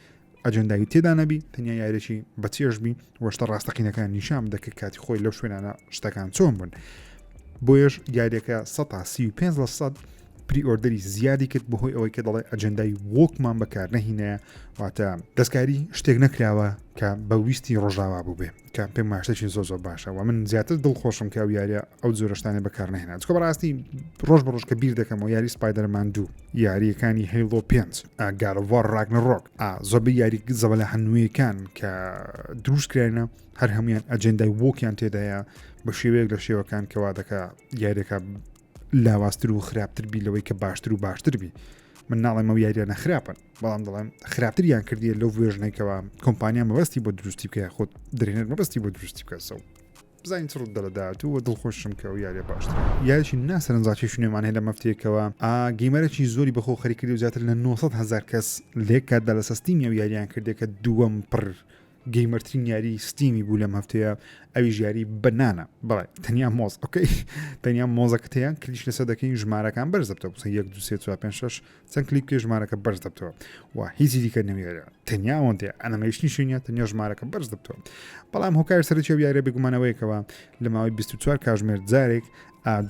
ئەجێندای تێدا نەبی تەنیا یاریێکی بەچێژ بی و شتە ڕاستەقینەکان نیشان بدە کە کاتی خۆی لەو شوێنانە شتەکان چۆن بوون بۆیەش یاریەکە 135 لە 100 pre-order ی زیادی کرد بەهۆی ئەوەی کە دەڵێ ئەجندای woke مان بەکار نەهینایە واتە دەستکاری شتێک نەکراوە کە بە ویستی ڕۆژاوا بوو بێ کە پێم ماشتێکی زۆر زۆر باشە و من زیاتر دڵخۆشم کە ئەو یاریە ئەو جۆرەشتانە بەکار نهێنا چکە بەڕاستی ڕۆژ بە ڕۆژ کە بیر دەکەمەوە یاری سپایدەرمان دوو یاریەکانی Halo پێنج God of War Ragnarok زۆربەی یاری زەبەلە هەنوێیەکان کە دروست کراینە هەر هەمویان ئەجێندای woke یان تێدایە بە شێوەیەک لە شێوەکان کەوا دەکە یاریەکە لاوازتر و خراپتر بی لەوەی کە باشتر و باشتر بی من ناڵێم ئەو یاریانە خراپن بەڵام دەڵێم خراپتریان کردیە لەو version ێکەوە کۆمپانیا مەبەستی بۆ دروستی بکە خۆت درێنەر مەبەستی بۆ دروستی بکە سەو بزانین چ ڕوودە لە داهاتوو و دڵخۆشم کە ئەو یاریە باشتر یاریی ناسەرنجڕاکێش نوێمان هەیە لە مەفتەیەکەوە gamer ێکی زۆری بەخۆ خەریک کردی و زیاتر لە 900 هەزار کەس لە یەک کاتدا لەسەر Steam ی ئەو یاریان کردێ کە دووەم پڕ gamer ترین یاری Steam ی بوو لەم هەفتەیە ئەویش یاری banana بەڵێ تەنیا مۆز okay تەنیا مۆزەکەت هەیە کلیش لەسەر دەکەین ژمارەکان بەرز دەبتەوە بسە 1 2 3 4 5 6 چەند کلیک بکەی ژمارەکە بەرز دەبتەوە و هیچی دیکە نەویێرە تەنیا ئەوەندەیە ئەنەمەیشنی شوێنە تەنیا ژمارەکە بەرز دەبتەوە بەڵام هۆکار سەرەکی ئەو یاریە بێگومانەوەیەکەوە لە ماوەی 24 کاژمێر جارێک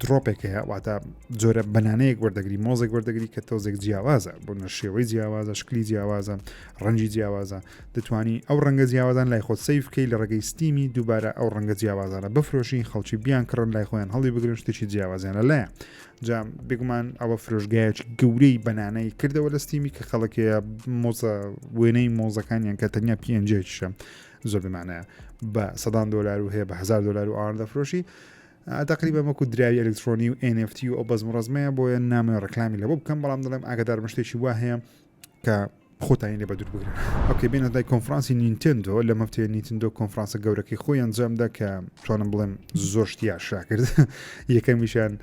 drop ێک هەیە واتە جۆرە banana یەک وەردەگری مۆزێک وەردەگری کە تۆزێک جیاوازە بۆ شێوەی جیاوازە شکلی جیاوازە ڕەنگی جیاوازە دەتوانی ئەو ڕەنگە جیاوازان لای خۆت save بکەی لە ڕێگەی Steam ی دووبارە ئەو ڕەنگە جیاوازانە بفرۆشی خەڵکی بیان کڕن لای خۆیان هەڵی بگرن شتێکی جیاوازیان لە لایە جا بێگومان ئەوە فرۆشگایەکی گەورەی banana ی کردەوە لە Steam ی کە خەڵکەیە مۆزە وێنەی مۆزەکانیان کە تەنیا PNG ێکیشە زۆر بمانەیە بە سەدان دۆلار و هەیە بە هزار دۆلار و ئاوان دەفرۆشی تقریبا وەکو دراوی ئەلکترۆنی و NFT و ئەو بەزم و ڕەزمەیە بۆیە نامەوێ ڕکلامی لەبۆ بکەم بەڵام دەڵێم ئاگادار شتێکی وا هەیە کە خۆتانی لێ بەدوور بگرن. okay بێنە لای کۆنفرانسی نینتێندۆ لەم هەفتەیە نینتندۆ کۆنفرانسە گەورەکەی خۆی ئەنجامدا کە توانم بڵێم زۆر شتی ئاشکرا کرد یەکەمیشیان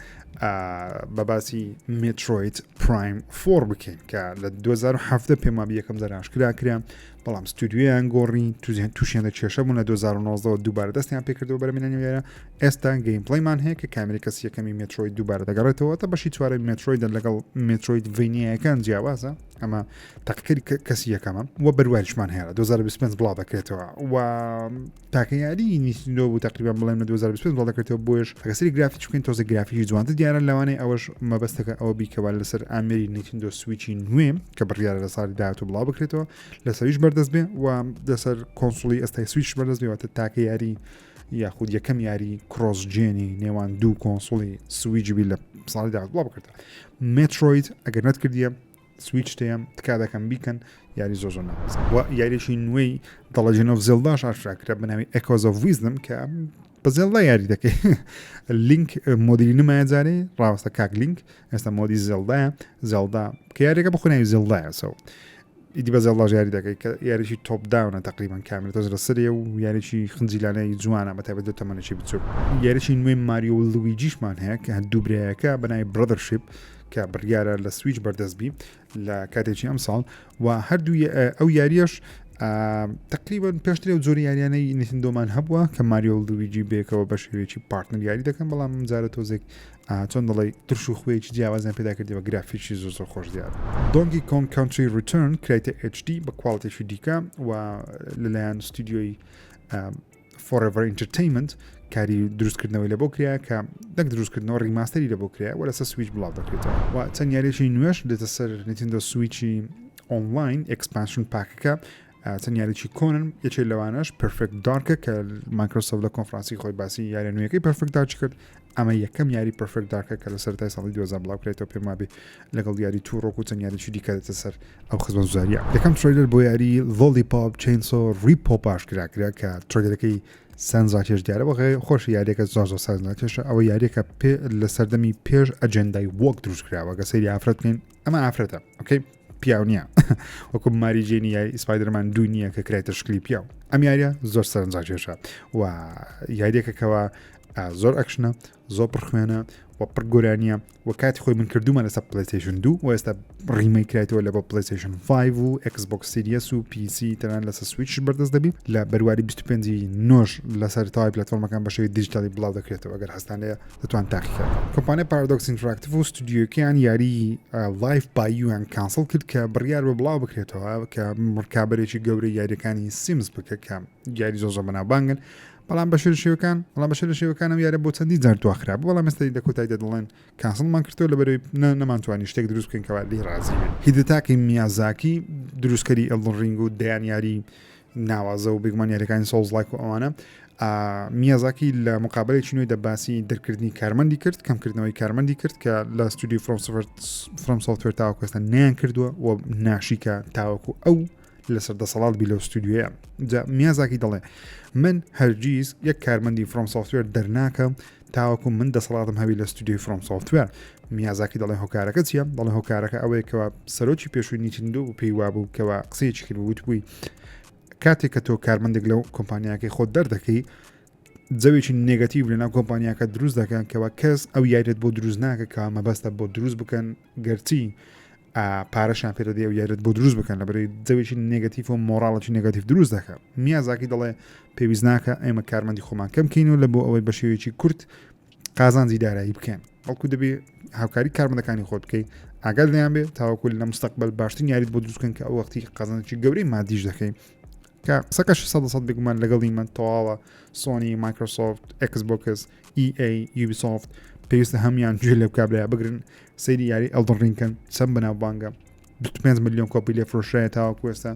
بە باسی Metroid Prime 4 بکەین کە لە 2017 پێم وابی یەکەم جار ئاشکرا کرا بەڵام ستودیۆیان گۆڕی توزیان تووشیان لە کێشە بوون لە 2019 دووبارە دەستیان پێکردەوە بەرەمێنانی یارە ئێستا gameplay مان هەیە کە کامێرەی کەسی یەکەمی Metroid دووبارە دەگەڕێتەوە تا بەشی چوارەمی Metroid لەگەڵ Metroidvania یەکان جیاوازە ئەمە تاقیکەری کەسی یەکەمە و بەرواریشمان هەیە لە 2025 بڵاو دەکرێتەوە و تاکە یاری نیتندۆ بوو تقریبا بڵێم لە 2025 بڵاو دەکرێتەوە بۆیش ئەگەر سەری گرافیک بکەین تۆزە گرافیکی جوانتر دیارە لەوانەیە ئەوەش مەبەستەکە ئەوە بیکەوە لەسەر ئامێری نیتندۆ سویچی نوێ کە بڕیارە لە ساڵی داهاتوو بڵاو بکرێتەوە لەسەریش بەردەست بێ و لەسەر console ی ئێستای سویچ بەردەست بێ واتە تاکە یاری یاخود یەکەم یاری cross-gen ی نێوان دوو console ی سویچ بی لە ساڵی داهاتوو بڵاو بکرێتەوە Metroid ئەگەر نەتکردیە سویچ تەیەم تکا دەکەم بیکەن یاری زۆر زۆر ناوازە و یاریێکی نوێی The Legend of Zelda ش ئاشکرا کرا بە ناوی Echoes of Wisdom کە بە زێلدا یاری دەکەی لینک مۆدیلی نمایە جارێ ڕاوەستە کاک لینک ئێستا mode ی زێلدایە زێلدا کە یاریەکە بە خۆناوی زێلدایە so ئیدی بە زێلداش یاری دەکەی کە یاریی top down ە تقریبا کامێرا تۆز لەسەرێ و یاریی خنجیلانەی جوانە بە تایبەت لە تەمەنێکی بچووک یاریی نوێی ماریۆ و لویجیشمان هەیە کە دوو برایەکە بە ناوی Brothership کە بڕیارە لە سویچ بەردەست بی لە کاتێکی ئەم ساڵ و هەردوو ئەو یاریەش تقریبا پێشتر و جۆری یاریانەی نیتندۆمان هەبووە کە ماریۆ لویجی بێکەوە بە شێوەیەکی partner یاری دەکەن بەڵام جارە تۆزێک چۆن دەڵێ ترش و خوێکی جیاوازیان پێدا کردی بە گرافیکی زۆر زۆر خۆش دیار Donkey Kong Country Return کرایتە HD بە quality ێکی دیکە و لەلایەن ستودیۆی Forever Entertainment کاری دروستکردنەوەی لە بۆ کرا کە دەک دروستکردنەوە remaster ی لە بۆ کرا و لەسەر سویچ بڵاو دەکرێتەوە و چەند یاریێکی نوێش دێتە سەر نیتندۆ سویچی online expansion pack ەکە چەند یاریی کۆنن یەکێ لەوانەش Perfect Dark ە کە مایکرۆسۆفت لە کۆنفرانسی خۆی باسی یاریە نوێیەکەی Perfect Dark کرد ئەمە یەکەم یاری Perfect Dark ە کە لە سەرەتای ساڵی 2000 بڵاو کرێتەوە پێم وابێ لەگەڵ یاری Turok و چەند یاریی دیکە دێتە سەر ئەو خزمەتگوزاریە یەکەم trailer بۆ یاری Lollipop Chainsaw RePOP ئاشکرا کرا کە trailer ەکەی سەرنجڕاکێش دیارە بەغێ خۆش یاریەکە زۆر زۆر سەرنجڕاکێشە ئەوە یاریەکە پێ لە سەردەمی پێش ئەجێندای woke دروست کراوە گە سەیری ئافرەت بکەین ئەمە ئافرەتە okay پیاو نییە وەکو ماری جێنی یاری سپایدەرمان دوو نییە کە کرایتە شکلی پیاو ئەم یاریە زۆر سەرنجڕاکێشە و یاریەکەکەوە زۆر ئەکشنە زۆر پڕخوێنە و پڕ گۆرانیە و کاتی خۆی من کردومە لەسەر پلیستیشن 2 و ئێستا remake کرایتەوە لە بۆ پلیستیشن 5 و ئێکس بۆکس Series و PC تەنان لەسەر سویچ بەردەست دەبی لە بەرواری 25 نۆش لەسەر تەواوی پلاتفۆرمەکان بە شێوەی دیجیتالی بڵاو دەکرێتەوە ئەگەر هەستان لێ دەتوان تاقیکەن کۆمپانیای Paradox Interactive و ستودیۆکەیان یاری Life by You یان cancel کرد کە بڕیار بە بڵاو بکرێتەوە کە ڕکابەرێکی گەورەی یاریەکانی Sims بکە کە یاری زۆر زۆر بەناوبانگن بەڵام بە شێوە شێوەکان بەڵام بە شێوە شێوەکان ئەم یارە بۆ چەندین جار دواخرا بوو بەڵام ئێستا لە کۆتاییدا دەڵێن cancel مان کردەوە لەبەرەوەی نەمانتوانی شتێک دروست بکەین کەوا لێی ڕازی بین هیدتاکی میازاکی دروستکەری Elden Ring و دەیان یاری ناوازە و بێگومان یاریەکانی souls-like و ئەوانە میازاکی لە مقابلێکی نوێی دەباسی دەرکردنی کارمەندی کرد کەمکردنەوەی کارمەندی کرد کە لە ستودیو FromSoftware تاوەکو ئێستا نیان کردووە و ناشیکە تاوەکو ئەو لەسەر دەسەڵات بی لەو ستودیۆیە جا میازاکی دەڵێ من هەرگیز یەک کارمەندی FromSoftware دەرناکەم تاوەکو من دەسەڵاتم هەبی لە ستودیۆی FromSoftware میازاکی دەڵێ هۆکارەکە چییە دەڵێ هۆکارەکە ئەوەیە کەوا سەرۆکی پێشووی نیتندۆ و پێی وابوو کەوا قسەیەکی کرد وتبووی کاتێک کە تۆ کارمەندێک لەو کۆمپانیاکەی خۆت دەردەکەی جەوێکی negative لەناو کۆمپانیاکە دروست دەکەن کەوا کەس ئەو یاریت بۆ دروست ناکە کە مەبەستە بۆ دروست بکەن گەرچی پارەشان پێ دەدەی ئەو یاریت بۆ دروست بکەن لەبەرەی جەوێکی negative و مۆراڵێکی negative دروست دەکە میازاکی دەڵێ پێویست ناکە ئێمە کارمەندی خۆمان کەم کەین و لە بۆ ئەوەی بە شێوەیەکی کورت قازانجی دارایی بکەن بەڵکو دەبێ هاوکاری کارمەندەکانی خۆت بکەیت ئاگات لێیان بێ تاوەکو لە مستەقبل باشترین یاریت بۆ دروست بکەن کە ئەو وەختی قازانجی گەورەی مادیش دەکەی کە قسەکەش 100 بێگومان لەگەڵی من تەواوە سۆنی مایکرۆسۆفت ئێکس بۆکس EA یوبیسۆفت پێویستە هەموان گوێ لەو کابرایە بگرن سەیری یاری Elden Ring کەن چەند بەناوبانگە 25 ملیۆن کۆپی لێ فرۆشرایە تاوەکو ئێستا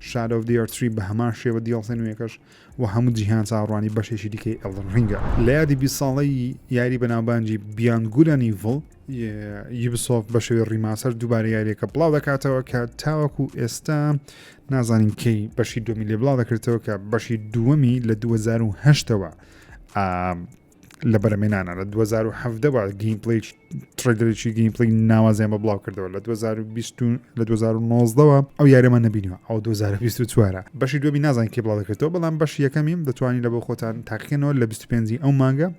Shadow of the Erdtree بە هەمان شێوە DLC نوێکەش و هەموو جیهان چاوەڕوانی بەشێکی دیکەی Elden Ring ە لە یادی 20 ساڵەی یاری بەناوبانگی Beyond Good and Evil یوبسۆفت بە شێوەی remaster دووبارە یاریەکە بڵاو دەکاتەوە کە تاوەکو ئێستا نازانین کەی بەشی دووەمی لێ بڵاو دەکرێتەوە کە بەشی دووەمی لە 2010ەوە. لە بەرەمێنانە لە 2017 بە gameplay trailer ێکی gameplay ناوازیان بە بڵاو کردەوە لە 2020 لە 2019ەوە ئەو یاریمان نەبینیوە ئەو 2024 بەشی دووەمی نازانین کێ بڵاو دەکرێتەوە بەڵام بەشی یەکەمیم دەتوانین لە بۆ خۆتان تاقیکەنەوە لە 25 ئەو مانگە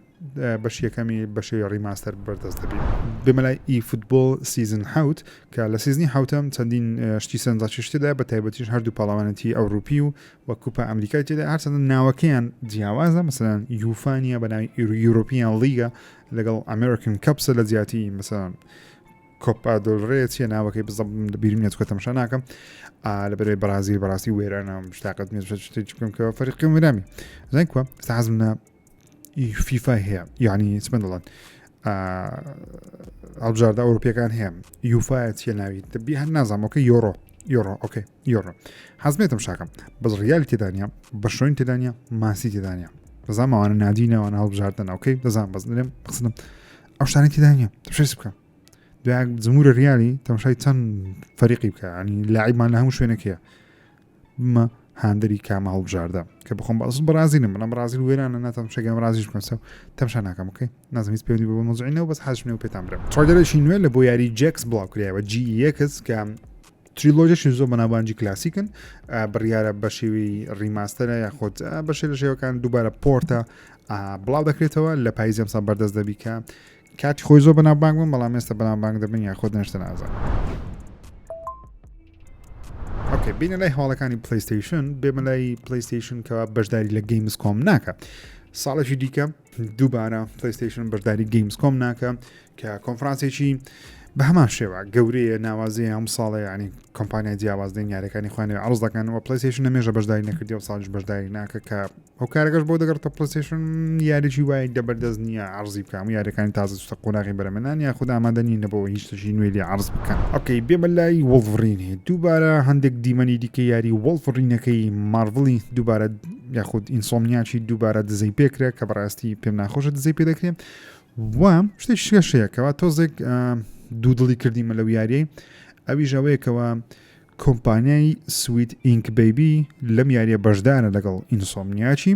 بەشی یەکەمی بەشێوی remaster بەردەست دەبی. بێمە لای eFootball season حوت کە لە season ی حوتەم چەندین شتی سەرنجڕاکێش تێدایە بە تایبەتیش هەردوو پاڵەوانێتی ئەوروپی و و کوپا ئەمریکای تێدا هەرچەندە ناوەکەیان جیاوازە مەسەلەن یوفا نییە بە ناوی European League ە لەگەڵ American Cups ە لە جیاتی مەسەلەن کۆپا دۆلرێ چیە ناوەکەی بزەم بیرم نیە چکە تەمشا ناکەم لە بەرەی بەرازیل بەڕاستی وێرانە شتاقەت نیە شتێک بکەم کە فەرقی وێرامی زانین کوە ئێستا حەزم لە فیفا هەیە یعنی چ من دەڵێن هەڵبژاردە ئەوروپیەکان هەیە یوفا چیە ناوی دەبی هەر نازانم okay یۆرۆ یۆرۆ okay یۆرۆ حەزمێتم شاکەم بەس ڕیال تێدانە بەشۆین تێدانە ماسی تێدانە دەزانم ئەوانە نادینەوە هەڵبژاردن okay دەزانم بەس دەڵێم قسنم ئەو شتانە تێدانە تەمشای بکەم دوای جمهورە ریالی تەمشای چەند فەریقی بکە ینی لاعیبمان لە هەموو شوێنێک هەیە بمە هاندەری کامە هەڵبژاردە کە بخۆم بە ئەسڵ بەڕازیلم بەڵام بەڕازیل وێرانە ناتوانم شەگەم ڕازیش بکەم سەو تەمشا ناکەم okay نازم هیچ پەیوەندی بە مەوزوعی نەوە بەس حەزم نییە پێتان برم trailer ێکی نوێ لە بۆ یاری Gex بڵاو کرایەوە GEX کە trilogy شی زۆر بەناوبانگی کلاسیکن بڕیارە بە شێوی remaster ە یاخود بە شێ لە شێوەکان دووبارە port ە بڵاو دەکرێتەوە لە پاییزی ئەمساڵ بەردەست دەبی کە کاتی خۆی زۆر بەناوبانگ بوون بەڵام ئێستا بەناوبانگ دەبن یاخود نەشتە نازانم. okay بینە لای هەواڵەکانی PlayStation بێمە لای PlayStation کەوا بەشداری لە Gamescom ناکە ساڵێکی دیکە دووبارە PlayStation بەشداری Gamescom ناکە کە کۆنفرانسێکی بە هەمان شێوە گەورەیە ناوازەیە ئەم ساڵە ینی کۆمپانیای جیاواز دێن یاریەکانی خوانەوە عرض دەکەن و PlayStation نەمێژە بەشداری نەکردی و ساڵش بەشداری ناکە کە هۆکارەکەش بۆ دەگەڕێتە PlayStation یاریی وای لەبەردەست نییە عرضی بکەم و یاریەکانی تازە چوتە قۆناغی بەرەمێنان یاخود ئامادە نین بۆ هیچ شتێکی نوێ لێ عرض بکەن. okay بێمە لای Wolverine دووبارە هەندێک دیمەنی دیکە یاری Wolverine ەکەی Marvel ی دووبارە یاخود Insomniac ی دووبارە دزەی پێکرا کە بەڕاستی پێم ناخۆشە دزەی پێ دەکرێت و شتێکی شکەش هەیە کەوا تۆزێک دوودڵی کردیمە لەو یاریەی ئەویش ئەوەیە کەوا کۆمپانیای Sweet Ink Baby لەم یاریە بەشدارە لەگەڵ Insomniac ی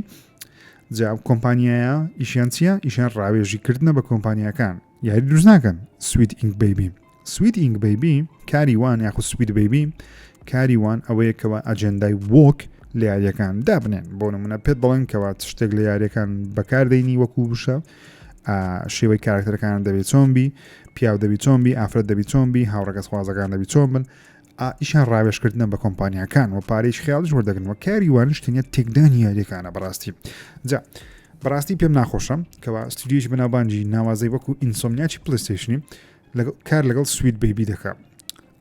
جا ئەم کۆمپانیایە ئیشیان چییە ئیشیان ڕاوێژی کردنە بە کۆمپانیاکان یاری دروست ناکەن Sweet Ink Baby Sweet Ink Baby کاری وان یاخود Sweet Baby کاری وان ئەوەیە کەوا ئەجێندای woke لە یاریەکان دابنێن بۆ نمونە پێت بڵێن کەوا شتێک لە یاریەکان بەکاردەینی وەکو وشە شێوەی کارکتەرەکان دەبێت چۆن بی پیاو دەبی چۆن بی ئافرەت دەبی چۆن بی هاوڕەگەزخوازەکان دەبی چۆن بن ئیشان ڕاوێژکردنە بە کۆمپانیاکان و پارەیش خیاڵش وەردەگرن و کاری وانش تەنیا تێکدانی یاریەکانە بەڕاستی جا بەڕاستی پێم ناخۆشە کەوا ستودیۆی بەناوبانگی ناوازەی وەکو Insomniac ی PlayStation ی لەگەڵ کار لەگەڵ Sweet Baby دەکا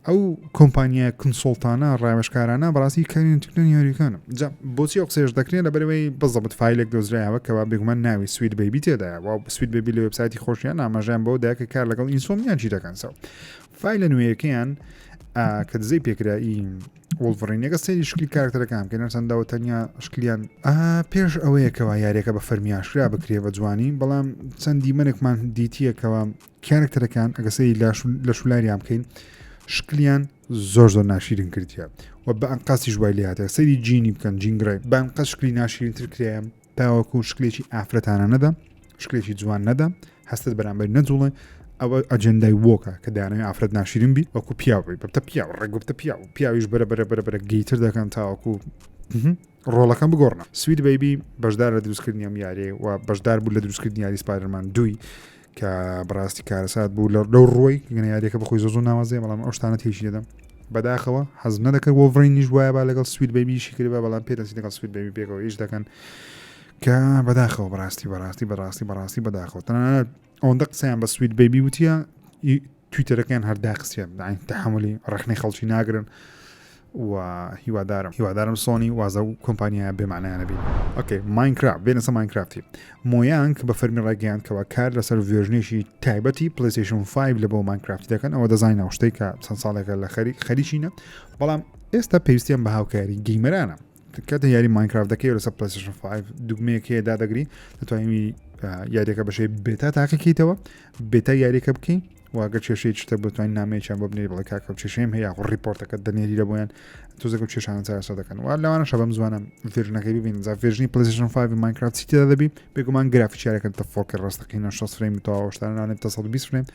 ئەو کۆمپانیا consult انە ڕاوێژکارانە بەڕاستی کاریان تێکدانی یاریەکانە جا بۆچی ئەو قسەیەش دەکرێت لەبەرەوەی بەزەبت فایلێک دۆزرایەوە کەوا بێگومان ناوی Sweet Baby تێدایە و Sweet Baby لە وێبسایتی خۆشیان ئاماژەیان بەوە دا کە کار لەگەڵ Insomniac ی دەکەن سەو فایلە نوێیەکەیان کە دزەی پێکرا ئی Wolverine ەکە سەیری شکلی کارکتەرەکان بکەین هەرچەندەوە تەنیا شکلیان پێش ئەوەیە کەوا یاریەکە بە فەرمی ئاشکرا بکرێ بە جوانی بەڵام چەند دیمەنێکمان دیتیەکەوە کارکتەرەکان ئەگە سەیری لەش و لاریان بکەین شکلیان زۆر زۆر ناشیرین کردیە و بە ئەنقەستیش وای لێ هاتە سەیری جینی بکەن Jean Grey بە ئەنقەست شکلی ناشیرینتر کرایە تاوەکو شکلێکی ئافرەتانە نەدا شکلێکی جوان نەدا هەستت بەرامبەر نەجوڵێ ئەوە ئەجندای woke ە کە دانەوەی ئافرەت ناشیرین بی وەکو پیاو بی ببتە پیاو ڕێگوتە پیاو پیاویش بەرە بەرە بەرە بەرە gay تر دەکەن تاوەکو ڕۆڵەکان بگۆڕنە. Sweet Baby بەشدار لە دروستکردنی ئەم یاریە و بەشدار بوو لە دروستکردنی یاری Spider-Man دووی کە بەڕاستی کارەسات بوو لە لەو ڕۆی گەنە یاریەکە بەخۆی زۆر زۆر ناوازەیە بەڵام ئەو شتانە تێکی دەدەم بەداخەوە حەز نەدەکرد Wolverine یش وایە با لەگەڵ Sweet Baby یشی کردبا بەڵام پێ دەچی لەگەڵ Sweet Baby پێکەوە ئیش دەکەن کە بەداخەوە بەڕاستی بەڕاستی بەڕاستی بەڕاستی بەداخەوە تەنانەت ئەوەندە قسەیان بە Sweet Baby وتیە تویتەرەکەیان هەر داخستیان داین تەحملی ڕەخنەی خەڵکی ناگرن و هیوادارم هیوادارم سۆنی وازە و کۆمپانیا بێمانایانە بین okay Minecraft بێنە سە Minecraft ی Mojang بە فەرمی ڕاگەیان کەوا کار لەسەر version ێکی تایبەتی PlayStation 5 لە بۆ Minecraft ی دەکەن ئەوە دەزانین ئەو شتێک کە چەند ساڵێکە لە خەریک خەریکینە بەڵام ئێستا پێویستیان بە هاوکاری gamer انە کاتە یاری Minecraft دەکەی لەسەر PlayStation 5 دوگمەیەک هەیە دادەگری دەتوانانی یاریەکە بەشەی beta تاقیکەیتەوە beta یاریەکە بکەین. و گەر کێشەی شتە بتوانین نامەیەکیان بۆ بنێری بڵێ کاکە کێشەیم هەیە یاخۆ report ەکە دەنێری لە بۆیان تۆزێک و کێشانە چارەسەر دەکەن و لەوانەشە بەم زوانە version ەکەی ببین جا version ی PlayStation 5 Minecraft چی تێدا دەبی بێگومان گرافیچارەکە تە 4K ڕاستەقینە 60 frame تەواو شتانە لەوانەیە تا 120 frame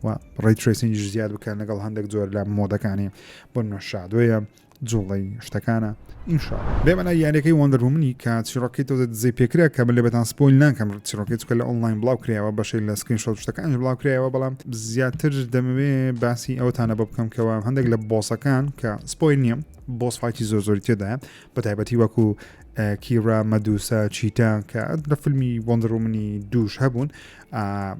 و ray tracing یش زیاد بکەن لەگەڵ هەندێک جۆر لە mod ەکانی بۆ نمونە shadow یە جوڵەی شتەکانە ئینشاڵ بێمە لای یاریەکەی Wonder Woman ی کە چیڕۆکی تۆزە دزەی پێکرا کە من لێ بەتان spoil ناکەم چیڕۆکی چکە لە ئۆنلاین بڵاو کرایەوە بەشێک لە screenshot شتەکانیش بڵاو کرایەوە بەڵام زیاتر دەمەوێ باسی ئەوتانە بۆ بکەم کەەوە هەندێک لە boss ەکان کە spoil نییە boss fight ی زۆر زۆری تێدایە بە تایبەتی وەکو کیرا مەدوسا چیتا کە لە فیلمی Wonder Woman ی دووش هەبوون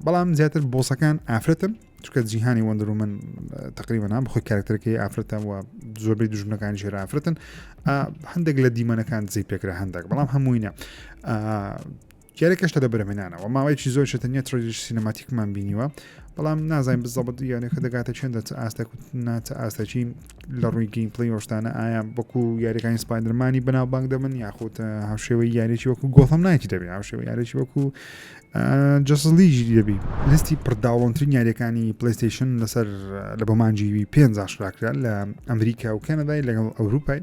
بەڵام زیاتر boss ەکان ئافرەتن چونکە جیهانی Wonder Woman تقریبا ها بخۆی کارکتەرەکەی ئافرەتە و زۆربەی دوژمنەکانی ژێر ئافرەتن هەندێک لە دیمەنەکان جێ پێکرا هەندێک بەڵام هەمووینە یاریەکەشتە لە بەرەمێنانەوە ماوەیەکی زۆر شتە نیە trailer cinematic مان بینیوە بەڵام نازانین بزەبت یاریەکە دەگاتە چێندە چ ئاستێک ناچە ئاستەکی لە ڕووی gameplay شتانە ئایا وەکو یاریەکانی Spider-Man ی بەناوبانگ دەبن یاخود هاوشێوەی یاریی وەکو Gotham Knight ی دەبێ هاوشێوە یاریی وەکو Justice League ی دەبی لیستی پڕ download ترین یاریەکانی PlayStation لەسەر لە بۆ مانگی پێنج ئاشکراکرا لە ئەمریکا و کەنەدای لەگەڵ ئەوروپای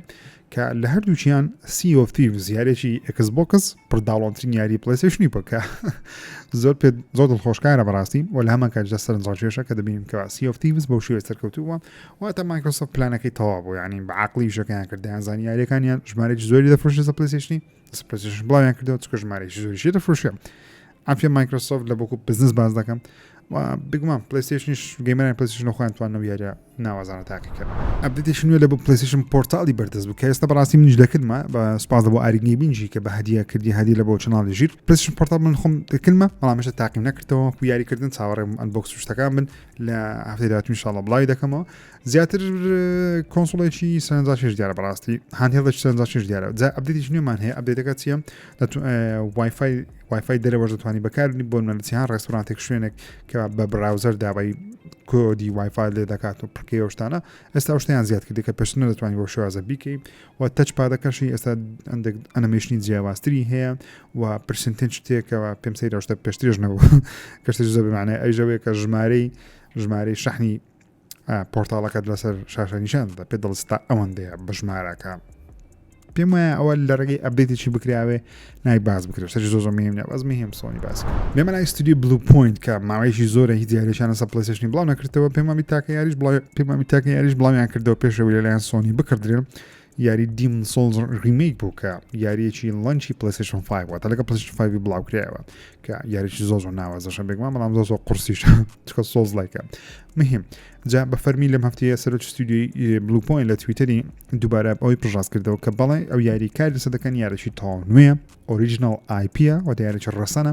کە لە هەردووکیان Sea of Thieves یاریێکی Xbox پڕ download ترین یاری PlayStation ی بکە زۆر پێ زۆر دڵخۆشکارە بەڕاستی و لە هەمان کاتدا سەرنجڕاکێشە کە دەبینین کە Sea of Thieves بەو شێوەیە سەرکەوتووە واتە Microsoft plan ەکەی تەواو بوو یعنی بە عقلی شەکەیان کردیان زانی یاریەکانیان ژمارەی زۆری دەفرۆشێت PlayStation ی PlayStation بڵاویان کردەوە چکە ژمارەیەکی زۆریشی دەفرۆشێ ئەفێ Microsoft لە بۆکو بزنس باز دەکەم و بگومان PlayStation یش gamer انی PlayStation خۆیان توانەوە یاریە ناوازانە تاقیکەن update ێکی نوێ لە بۆ PlayStation Portal ی بەردەست بوو کە ئێستا بەڕاستی منیش دەکردمە بە سپاس بۆ ئاری گەیمینگی کە بە هەدیە کردی هەدی لە بۆ channel ی ژیر PlayStation Portal من خۆم دەکردمە بەڵام هێشتا تاقیم نەکردەوە و یاریکردن چاوەڕێم unbox شتەکان من لە هەفتەی داهاتوو ئینشاڵڵا بڵاوی دەکەمەوە زیاتر console ێکی سەرنجڕاکێش دیارە بەڕاستی handheld ێکی سەرنجڕاکێش دیارە جا update ێکی نوێمان هەیە update ەکە چییە WiFi WiFi دەرەوەش دەتوانی بەکاربنی بۆ نمونە لە چیان restaurant ێک شوێنێک کە بە browser داوای کۆدی WiFi لێ دەکات و پڕکەی ئەو شتانە ئێستا ئەو شتیان زیاد کردی کە پێشتر نەدەتوانی بۆ شێوازە بیکەی و touch pad ەکەشی ئێستا هەندێک ئەنەمێشنی جیاوازتری هەیە و percentage شتێکەوە پێم سەیرە شتە پێشتریش نەبوو کەشتر زۆر بمانای ئەیژەوەیە کە ژمارەی ژمارەی شەحنی Portal ەکەت لەسەر شاشە نیشان دەدا پێ دڵستا ئەوەندەیە بە ژمارەکە پێم وایە ئەوە لە ڕێگەی update ێکی بکراوێ نای باز بکرێت سەر زۆر زۆر مهم نیە بەس مهم سۆنی باس بێمە لای ستودیو Bluepoint کە ماوەیەکی زۆرە هیچ یاریشان لەسەر PlayStation ی بڵاو نەکردەوە پێم وابی تاکە یاریش بڵاو پێم وابی تاکە یاریش بڵاویان کردەوە پێشەوەی لەلایەن سۆنی بکردرێن یاری Demon's Souls remake بوو کە یاریەکی launch ی PlayStation 5 واتە لەگە PlayStation 5 بڵاو کرایەوە کە یاریی زۆر زۆر ناوازەشە بێگومان بەڵام زۆر زۆر قورسیش چکە souls-like ە مهم جا بە فەرمی لەم هەفتەیە سەرۆک ستودیۆی Bluepoint لە تویتەری دووبارە ئەوەی پشتڕاست کردەوە کە بەڵێ ئەو یاری کار لەسەر دەکەن یاریی تەواو نوێ original IP ە و دیارێکی ڕەسەنە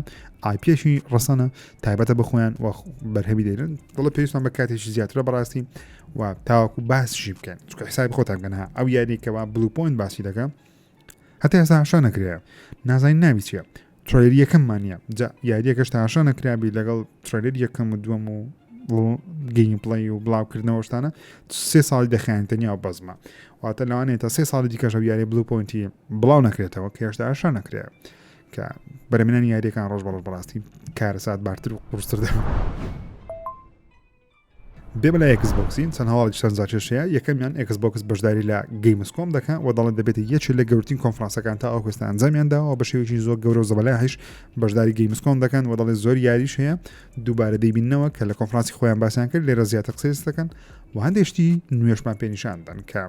IP یەکی ڕەسەنە تایبەتە بە خۆیان و بەرهەمی دێنن دەڵێ پێویستمان بە کاتێکی زیاترە بەڕاستی و تاوەکو باسیشی بکەن چونکە حسابی خۆتان بکەن ها ئەو یاری کەوا Bluepoint باسی دەکە هەتا ئێستا ئاشا نەکرێ نازانین ناوی چییە trailer ی یەکەممان نییە جا یاریەکەش تا ئاشا نەکرابی لەگەڵ trailer یەکەم و دووەم و gameplay و بڵاوکردنەوە شتانە سێ ساڵی دەخیان تەنیا و بەزمە واتە لەوانەیە تا سێ ساڵی دیکەش ئەو یاری Bluepoint ی بڵاو نەکرێتەوە کە هێشتا ئاشا نەکرێ کە بەرەمێنانی یاریەکان ڕۆژ بە ڕۆژ بەڕاستی کارەسات بارتر و قورستر دەبن. بێ بەلای Xbox ین چەند هەواڵی سەرنجڕاکێش هەیە یەکەمیان Xbox بەشداری لە Gamescom دەکەن و دەڵێن دەبێتە یەکێ لە گەورترین کۆنفرانسەکان تا ئەو ئێستا ئەنجامیان داوە بە شێوەیەکی زۆر گەورە و زەبەلاحیش بەشداری Gamescom دەکەن و دەڵێن زۆر یاریش هەیە دووبارە دەیبیننەوە کە لە کۆنفرانسی خۆیان باسیان کرد لێرە زیاتر قسەی دەکەن و هەندێک شتی نوێشمان پێ نیشان دەن کە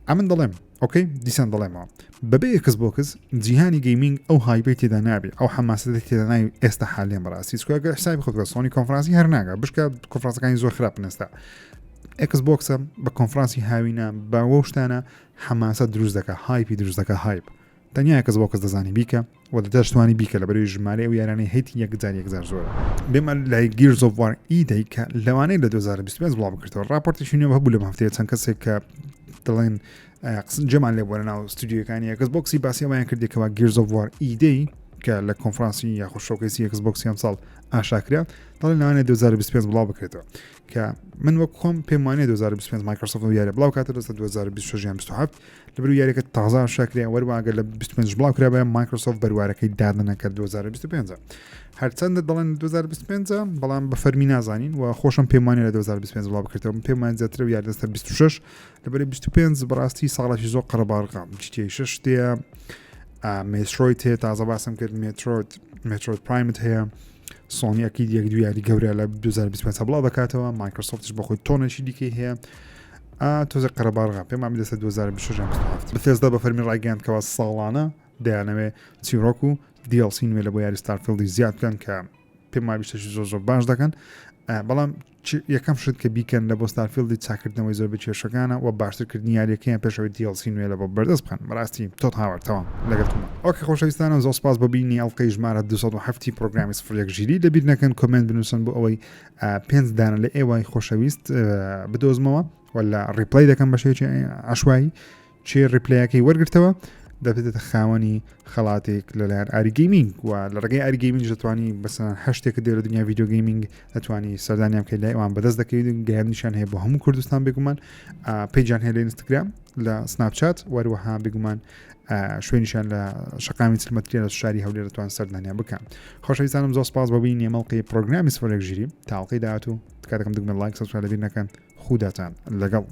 ئەمن دەڵێم okay دیسان دەڵێمەوە بەبێ Xbox جیهانی gaming ئەو hype ەی تێدا نابێ ئەو حەماسەتی تێدا ناوی ئێستا حالێن بەڕاستی چکە حسابی خۆت بکە سۆنی کۆنفرانسی هەر ناگا بشکە کۆنفرانسەکانی زۆر خراپ ئێستا Xbox ە بە کۆنفرانسی هاوینە بە وەو شتانە حەماسە دروست دەکە hype ی دروست دەکە hype تەنیا Xbox دەزانی بیکە و دەشتوانی بیکە لە بەروی ژمارەی ئەو یارانەی هەیتی یەکجار یەکجار زۆرە. بێمە لای Gears of War E-Day کە لەوانەیە لە 2025 بڵاو بکرێتەوە راپۆرتێکی نوێ هەبوو لەم هەفتەیە چەند کەسێک کە دەڵێن قسن جێمان لێ بووە لە ناو ستودیۆکانی Xbox ی باسی ئەویان کردی کەوا Gears of War E-Day. کە لە کۆنفرانسی یاخود showcase ی Xbox ی ئەمساڵ ئاشاکرا دەڵێن لەوانەیە 2025 بڵاو بکرێتەوە کە من وەک خۆم پێم وانەیە 2025 مایکرۆسۆفت یاری بڵاو کاتە دەستە 2026 یان 27 لەبەر یاریەکە تازە ئاشاکرێ وەرواگە لە 25 بڵاو کرا بە مایکرۆسۆفت بەروارەکەی دادنەکە 2025 هەرچەندە دەڵێن 2025 بەڵام بە فەرمی نازانین و خۆشم پێم وانە لە 2025 بڵاو بکرێتەوە پێم وایە زیاتر و یاری دەستە 26 لەبەر 25 بەڕاستی ساڵێکی زۆر قەرەباڵغە GTA 6 تێیە Metroid هەیە تازە باسم کرد Metroid Metroid Prime ت هەیە سۆنی ئەکید یەک دوو یاری گەورە لە 2025 بڵاو دەکاتەوە مایکرۆسۆفتش بەخۆی تۆنێکی دیکەی هەیە تۆزە قەرەباڵغە پێمان بدەستە 2026 Bethesda بە فەرمی ڕایگەیاند کەوا ساڵانە دەیانەوێ چیرۆک و DLC نوێ لە بۆ یاری Starfield ی زیاد بکەن کە پێم وابی شتێکی زۆر زۆر باش دەکەن بەڵام یەکەم شت کە بیکەن لە بۆ Starfield ی چاکردنەوەی زۆر بە کێشەکانە و باشترکردنی یاریەکەیان پێشەوەی DLC نوێ لە بۆ بەردەست بخەن بەڕاستی تۆد هاوارد تەوام لەگەڵ تۆمان okay خۆشەویستانم زۆر سپاس بۆ بینی ئەڵقەی ژمارە 207 پرۆگرامی سفر یەک ژیری لەبیر نەکەن comment بنووسن بۆ ئەوەی پێنج دانە لە ئێوەی خۆشەویست بدۆزمەوە ولا replay دەکەم بە شێوەیەکی عشوایی کێ replay ەکەی وەرگرتەوە دەبێتە خاوەنی خەڵاتێک لەلایەن ئاری Gaming و لە ڕێگەی ئاری Gaming دەتوانی بەسەر هەر شتێکت دێ لە دنیا video gaming دەتوانی سەردانیان بکەیت لای ئەوان بەدەست دەکەویت گەیاندنیشان هەیە بۆ هەموو کوردستان بێگومان page یان هەیە لە ئینستاگرام لە سناپچات وەروەها بێگومان شوێنیشان لە شەقامی چلمەتریە لە شاری هەولێر دەتوان سەردانیان بکەن خۆشەویستانم زۆر سپاس بۆ بینی ئەڵقەی پرۆگرامی سفرێک ژیری تاڵقی داهاتوو تکا دەکەم دگمە like subscribe لەبیر نەکەن خوداتان لەگەڵ.